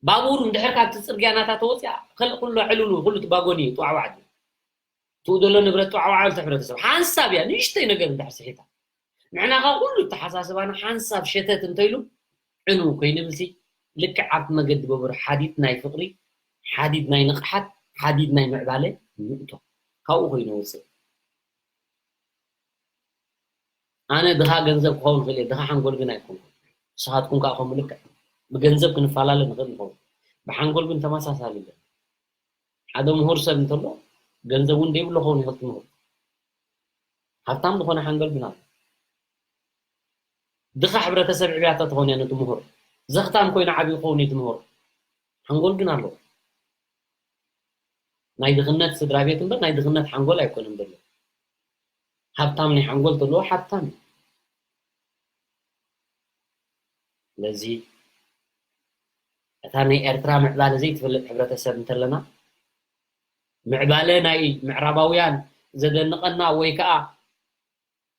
ባቡር እንድሕር ካብቲ ጽርግያ ናታ ተወጽያ፣ ከል-፣ ኩሉ ዕሉሉ፣ ኩሉ እቲ ባጎኒ እዩ፣ ጥዋዕዋዕ እዩ። ትኡ ዘሎ ንብረት ጥዋዕዋዕ ኢሉ እቲ ሕብረተሰብ። ሓንሳብ እያ፣ ንእሽተይ ነገር እንድሕር ስሒታ። ንሕና ከኣ ኩሉ ኣተሓሳስባና ሓንሳብ ሸተት እንተኢሉ፣ ዕንው ከይንብልሲ፣ ልክዕ ኣብቲ መገዲ ባቡር ሓዲድ ናይ ፍቕሪ፣ ሓዲድ ናይ ንቕሓት፣ ሓዲድ ናይ ምዕባለ ንእቶ። ካብኡ ኮይኑ ይወጽእ። ኣነ ድኻ ገንዘብ ክኸውን ይኽእል እየ፣ ድኻ ሓንጎል ግን ኣይኮንኩን። ንስኻትኩም ከኣ ከምኡ ልክዕ። ብገንዘብ ክንፈላለ ንኽእል ንኸውን። ብሓንጎል ግን ተመሳሳሊ ኢና። ሓደ ምሁር ሰብ እንተሎ፣ ገንዘብ እውን ዘይብሉ ክኸውን ይኽእል እቲ ምሁር። ሃብታም ዝኾነ ሓንጎል ግን ኣሎ። ድኻ ሕብረተሰብ ዕብያ ተትኾን እያ ነቲ ምሁር። ዘኽታም ኮይኑ ዓብዩ ክኸውን እዩ እቲ ምሁር። ሓንጎል ግን ኣለዎ። ናይ ድኽነት ስድራ ቤት እምበር ናይ ድኽነት ሓንጎል ኣይኮነን ዘሎ። ሃብታም ናይ ሓንጎል ተለዎ ሓብታም እዩ። ስለዚ እታ ናይ ኤርትራ ምዕባለ ዘይትፈልጥ ሕብረተሰብ እንተለና፣ ምዕባለ ናይ ምዕራባውያን ዘደንቐና ወይ ከዓ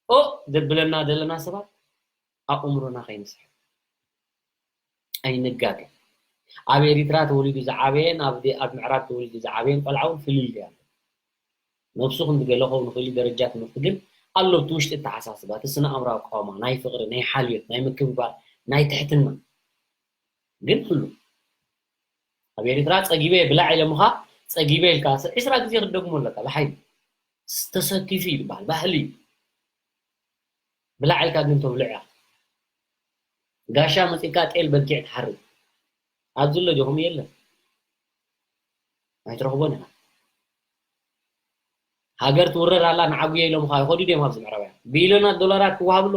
ኦ ዘብለና ዘለና ሰባት ኣእምሮና ከይንስሕት ኣይንጋገ። ኣብ ኤሪትራ ተወሊዱ ዝዓበየን ኣብ ደ-፣ ኣብ ምዕራብ ተወሊዱ ዝዓበየን ቆልዓ እውን ፍልልይ ኣሎ። ነብሱ ክንዲ ገለ ክኸውን ይኽእል እዩ፣ ደረጃ ትምህርቲ ግን ኣሎ። እቲ ውሽጢ ኣተሓሳስባ፣ እቲ ስነ ኣእምራዊ ኣቃውማ፣ ናይ ፍቕሪ፣ ናይ ሓልዮት፣ ናይ ምክብባር፣ ናይ ትሕትና ግን ኣሎ። ኣብ ኤሪትራ ጸጊበ ብላዕ ኢሎምኻ፣ ጸጊበ ኢልካ ዒስራ ግዜ ክትደግሞ ኣለካ ብሓይሊ። ተሰኪፉ እዩ ዝበሃል፣ ባህሊ እዩ። ብላዕ ኢልካ ግን ተብልዕ ኢኻ። ጋሻ መጺእካ ጤል በጊዕ ትሓርድ። ኣብዚ ኣሎ ዲኹም? የለን። ኣይትረኽቦን ኢኻ። ሃገር ትውረር ኣላ ንዓጉየ ኢሎምኻ ይኸዱ ድዮም ኣብዚ ምዕራባውያን? ቢልዮናት ዶላራት ክወሃብ ኣሎ።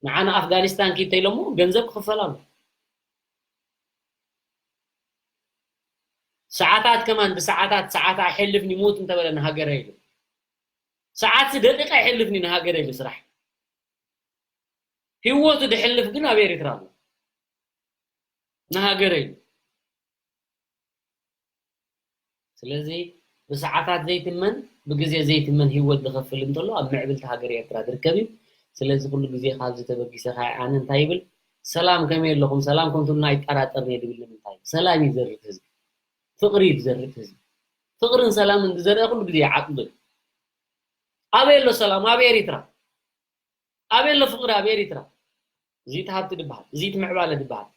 ንዓና ኣፍጋኒስታን ኪድ ተኢሎሞ ገንዘብ ክኽፈል ኣሎ። ሰዓታት ከማን ብሰዓታት ሰዓት ኣይሕልፍን ይሙት እንተበለ ንሃገረ ኢሉ። ሰዓት ደቂቃ ኣይሕልፍን እዩ ንሃገረ ኢሉ ስራሕ። ህይወቱ ድሕልፍ ግን ኣብ ኤሪትራ ኣሎ። ንሃገረ ኢሉ። ስለዚ ብሰዓታት ዘይትመን፣ ብግዜ ዘይትመን ህይወት ዝኸፍል እንተሎ ኣብ ምዕብልቲ ሃገር ኤርትራ ዝርከብ እዩ። ስለዚ ኩሉ ግዜ ካብዚ ተበጊሰ ኸዓ ኣነ እንታይ ይብል? ሰላም ከመይ ኣለኹም? ሰላም ከምትብሉና ኣይጠራጠርን እየ ዝብል ንምንታይ? ሰላም እዩ ዝዘርእ ህዝቢ። ፍቕሪ እዩ ዝዘርእ ህዝቢ። ፍቕርን ሰላምን ዝዘርእ ኩሉ ግዜ ይዓጥብል። ኣበይ ኣሎ ሰላም? ኣብ ኤሪትራ። ኣበይ ኣሎ ፍቕሪ ኣብ ኤሪትራ? እዚ እቲ ሃብቲ ድበሃል፣ እዚ እቲ ምዕባለ ድበሃል።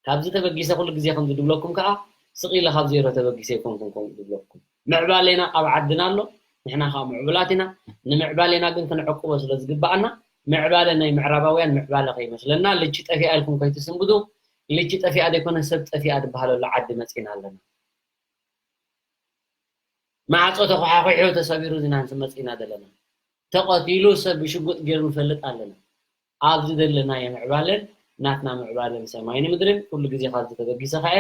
ካብዚ ተበጊሰ ኩሉ ግዜ ከምዚ ድብለኩም ከኣ ስቕ ኢለ ካብ ዜሮ ተበጊሰ ኣይኮንኩን ከምኡ ድብለኩም። ምዕባሌና ኣብ ዓድና ኣሎ፣ ንሕና ከኣ ምዕቡላት ኢና። ንምዕባሌና ግን ክንዕቅቦ ስለ ዝግበኣና ምዕባለ ናይ ምዕራባውያን ምዕባለ ከይመስለና። ልቺ ጠፊኣ ኢልኩም ከይትስንብዱ፣ ልቺ ጠፊኣ ዘይኮነ ሰብ ጠፊኣ ድበሃል ኣሎ፣ ዓዲ መጺና ኣለና። ማዕጾ ተኳሓኺሑ ተሰቢሩ እዚ ናንስ መጺና ዘለና። ተቐቲሉ ሰብ ብሽጉጥ ገይሩ ንፈልጥ ኣለና። ኣብዚ ዘለናዮ ምዕባለን ናትና ምዕባለን ሰማይን ምድርን ኩሉ ግዜ ካብ ዝተበጊሰ ከኣ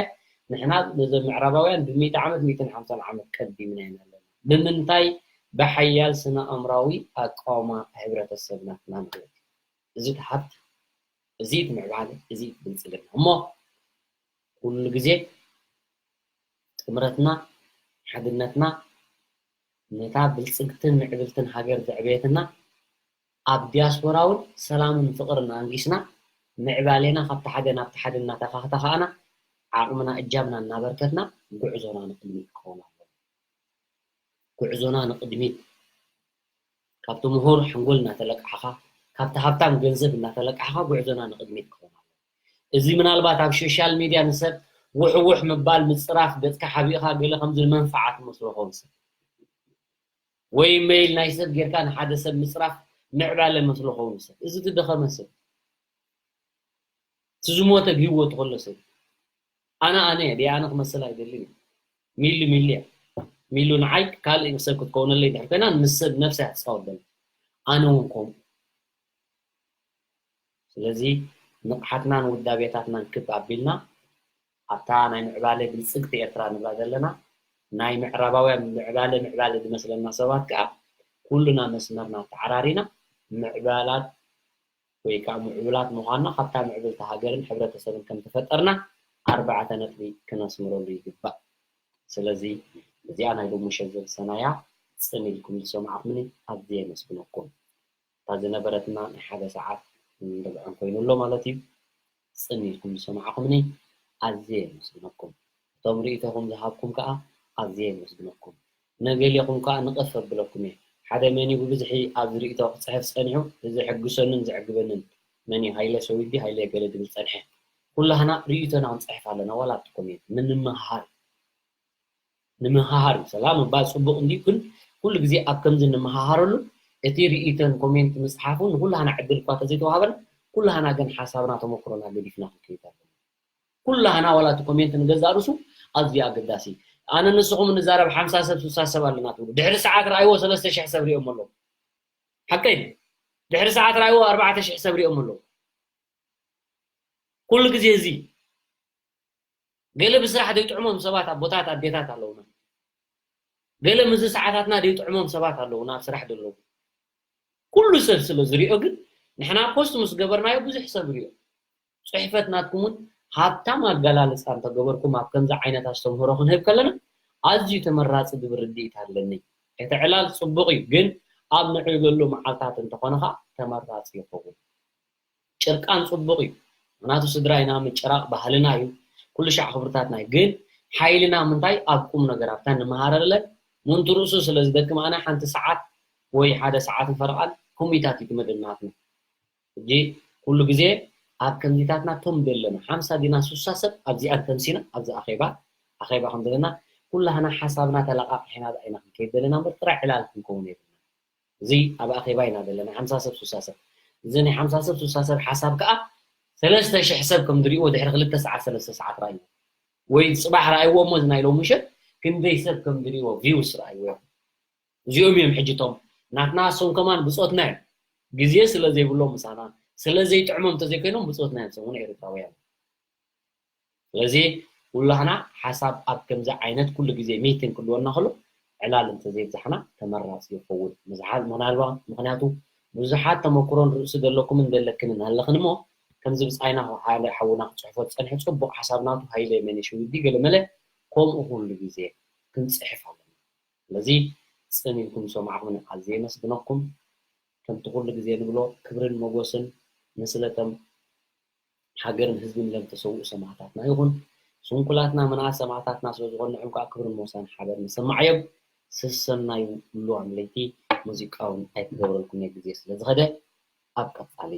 ንሕና ነዞም ምዕራባውያን ብሚእቲ ዓመት ሚእትን ሓምሳን ዓመት ቀዲምና ኢና ኣለና። ብምንታይ? ብሓያል ስነ ኣእምራዊ ኣቃውማ ሕብረተሰብ ናትና ማለት እዩ። እዚ እቲ ሃብቲ፣ እዚ እቲ ምዕባለ፣ እዚ እቲ ብልጽግና። እሞ ኩሉ ግዜ ጥምረትና፣ ሓድነትና፣ ነታ ብልጽግትን ምዕብልትን ሃገር ዘዕበየትና፣ ኣብ ዲያስፖራ እውን ሰላምን ፍቕርን ኣንጊስና፣ ምዕባሌና ካብቲ ሓደ ናብቲ ሓደ እናተኻኽታ ከኣና፣ ዓቕምና እጃምና እናበርከትና፣ ጉዕዞና ንቕድሚት ክኸውን ኣለዎ። ጉዕዞና ንቕድሚት። ካብቲ ምሁር ሓንጎል እናተለቃሕኻ፣ ካብቲ ሃብታም ገንዘብ እናተለቃሕኻ ጉዕዞና ንቕድሚት ክኸውን ኣለዎ። እዚ ምናልባት ኣብ ሶሻል ሚድያ ንሰብ ውሕውሕ ምባል፣ ምጽራፍ፣ ገጽካ ሓቢእኻ ገለ ከምዚ ንመንፍዓት መስሎ ኸውን ሰብ። ወይ ሜይል ናይ ሰብ ጌርካ ንሓደ ሰብ ምጽራፍ ምዕባለ መስሎ ኸውን ሰብ። እዚ ዝደኸመ ሰብ። እቲ ዝሞተ ብህይወቱ ከሎ ሰብ። ኣነ ኣነ እየ፣ ኣነ ክመስል ኣይደልን እየ። ሚሉ ሚሉ እያ። ሚሉ ንዓይ ካልእ ሰብ ክትከውነለይ ድሕር ኮይና ምስ ሰብ ነብሳ እያ ትጻወት ዘላ። ኣነ እውን ከምኡ። ስለዚ ንቕሓትናን ውዳቤታትናን ክብ ኣቢልና ኣብታ ናይ ምዕባለ ብልጽግቲ ኤርትራ ንብላ ዘለና ናይ ምዕራባውያን ምዕባለ ምዕባለ ዝመስለና ሰባት ከኣ ኩልና መስመርና ተዓራሪና ምዕባላት ወይ ከዓ ምዕቡላት ምዃንና ካብታ ምዕብልቲ ሃገርን ሕብረተሰብን ከም ተፈጠርና ኣርባዕተ ነጥቢ ክነስምረሉ ይግባእ። ስለዚ እዚኣ ናይ ሎሚ ምሸት ዘልሰናያ ጽን ኢልኩም ዝሰማዕኩምኒ ኣዝየ የመስግነኩም። እታ ዝነበረትና ናይ ሓደ ሰዓት ርብዕን ኮይኑ ኣሎ ማለት እዩ። ጽን ኢልኩም ዝሰማዕኩምኒ ኣዝየ የመስግነኩም። እቶም ርእይቶኹም ዝሃብኩም ከኣ ኣዝየ የመስግነኩም። ንገሊኹም ከኣ ንቕፍ ኣብለኩም እየ። ሓደ መን እዩ ብብዝሒ ኣብዚ ርእይቶ ክጽሕፍ ጸኒሑ፣ እዚ ሕጉሰንን ዘዕግበንን መን እዩ? ሃይለ ሰዊዲ፣ ሃይለ ገለ ዝብል ጸንሐ። ኩላህና ርእይቶና ክንጽሕፍ ኣለና፣ ዋላ ኣብቲ ኮሜንት። ምንምሃር እዩ። ንምሃሃር እዩ። ሰላም ምባል ጽቡቕ እንድዩ፣ ግን ኩሉ ግዜ ኣብ ከምዚ እንመሃሃረሉ፣ እቲ ርእይቶን ኮሜንት ምጽሓፉ ንኩላህና ዕድል እኳ ተዘይተዋህበና፣ ኩላህና ግን ሓሳብና ተመክሮና ገዲፍና ክንከይድ ኣለና። ኩላህና ዋላ እቲ ኮሜንት ንገዛእ ርእሱ ኣዝዩ ኣገዳሲ። ኣነ ንስኹም ንዛረብ ሓምሳ ሰብ ስሳ ሰብ ኣለና ትብሉ። ድሕሪ ሰዓት ረኣይዎ ሰለስተ ሽሕ ሰብ ሪኦም ኣለዉ። ሓቀይ ድዩ? ድሕሪ ሰዓት ረኣይዎ ኣርባዕተ ሽሕ ሰብ ሪኦም ኣለዉ። ኩሉ ግዜ እዚ ገለ ብስራሕ ዘይጥዕሞም ሰባት ኣቦታት ኣዴታት ኣለውና። ገለ ምዚ ሰዓታትና ዘይጥዕሞም ሰባት ኣለውና ኣብ ስራሕ ዘለዉ። ኩሉ ሰብ ስለ ዝሪኦ ግን ንሕና ፖስት ምስ ገበርናዮ ብዙሕ ሰብ ሪኦ። ጽሕፈት ናትኩም እውን ሃብታም ኣገላልጻ እንተገበርኩም ኣብ ከምዚ ዓይነት ኣስተምህሮ ክንህብ ከለና ኣዝዩ ተመራጺ ዝብል ርድኢት ኣለኒ። እቲ ዕላል ጽቡቕ እዩ፣ ግን ኣብ ንዕለሉ መዓልታት እንተኾነ ኸኣ ተመራጺ ይኸውን። ጭርቃን ጽቡቕ እዩ፣ ምኽንያቱ ስድራ ኢና፣ ምጭራቕ ባህልና እዩ፣ ኩሉ ሻዕ ክብርታትና እዩ። ግን ሓይልና ምንታይ ኣብ ቁም ነገር ኣብታ ንመሃረለን ምንቱ ርእሱ ስለ ዝደክም ኣነ ሓንቲ ሰዓት ወይ ሓደ ሰዓትን ፈረቓን ኮሚታት እዩ ትመደብ ናትና። ሕጂ ኩሉ ግዜ ኣብ ከምዚታትና ቶም ዘለና ሓምሳ ዲና ሱሳ ሰብ ኣብዚኣን ተምሲና ኣብዚ ኣኼባ ኣኼባ ከም ዘለና ኩላህና ሓሳብና ተለቃቂሕና ዳ ኢና ክንከይድ ዘለና እምበር ጥራይ ዕላል ክንከውን የብልና። እዚ ኣብ ኣኼባ ኢና ዘለና ሓምሳ ሰብ ሱሳ ሰብ። እዚ ናይ ሓምሳ ሰብ ሱሳ ሰብ ሓሳብ ከዓ ሰለስተ ሽሕ ሰብ ከም ዝሪእዎ ድሕሪ ክልተ ሰዓት ሰለስተ ሰዓት ራእይዎ ወይ ፅባሕ ራእይዎ እሞ እዚ ናይ ሎሚ ምሸት ክንደይ ሰብ ከም ዝሪእዎ ቪውስ ራእይዎ እዮም። እዚኦም እዮም ሕጂ እቶም ናትና እሶም ከማን ብፆትና እዮም ግዜ ስለ ዘይብሎም ምሳና ስለ ዘይጥዕሞም እንተዘይኮይኖም ብፆትና እዮም ሰሙን ኤርትራውያን። ስለዚ ኩላህና ሓሳብ ኣብ ከምዚ ዓይነት ኩሉ ግዜ ሚቲንግ ክልወና ከሎ ዕላል እንተዘይብዛሕና ተመራፂ ይኸውን ምዝሓል ምናልባት ምክንያቱ ብዙሓት ተመክሮን ርእሲ ዘለኩምን ዘለክንን ኣለኽን እሞ ከምዚ ብፃይና ሓደ ሓውና ክፅሕፎ ዝፀንሐ ፅቡቕ ሓሳብ ናቱ ሃይለ መኒሽ ውዲ ገለመለ ከምኡ ኩሉ ግዜ ክንፅሕፍ ኣለና። ስለዚ ፅን ኢልኩም ዝሰማዕኹምኒ ኣዝየ የመስግነኩም። ከምቲ ኩሉ ግዜ ንብሎ ክብርን መጎስን ንስለቶም ሃገርን ህዝብን ኢሎም ዝተሰውኡ ሰማእታትና ይኹን። ስንኩላትና ምንኣስ ሰማእታትና ስለ ዝኾኑ ንዕም ከዓ ክብርን ሞሳን ሓበን ንሰማዓዮም። ስሰናዩ ሉዋም ለይቲ ሙዚቃ እውን ኣይክገብረልኩም እየ ግዜ ስለ ዝኸደ ኣብ ቀፃሊ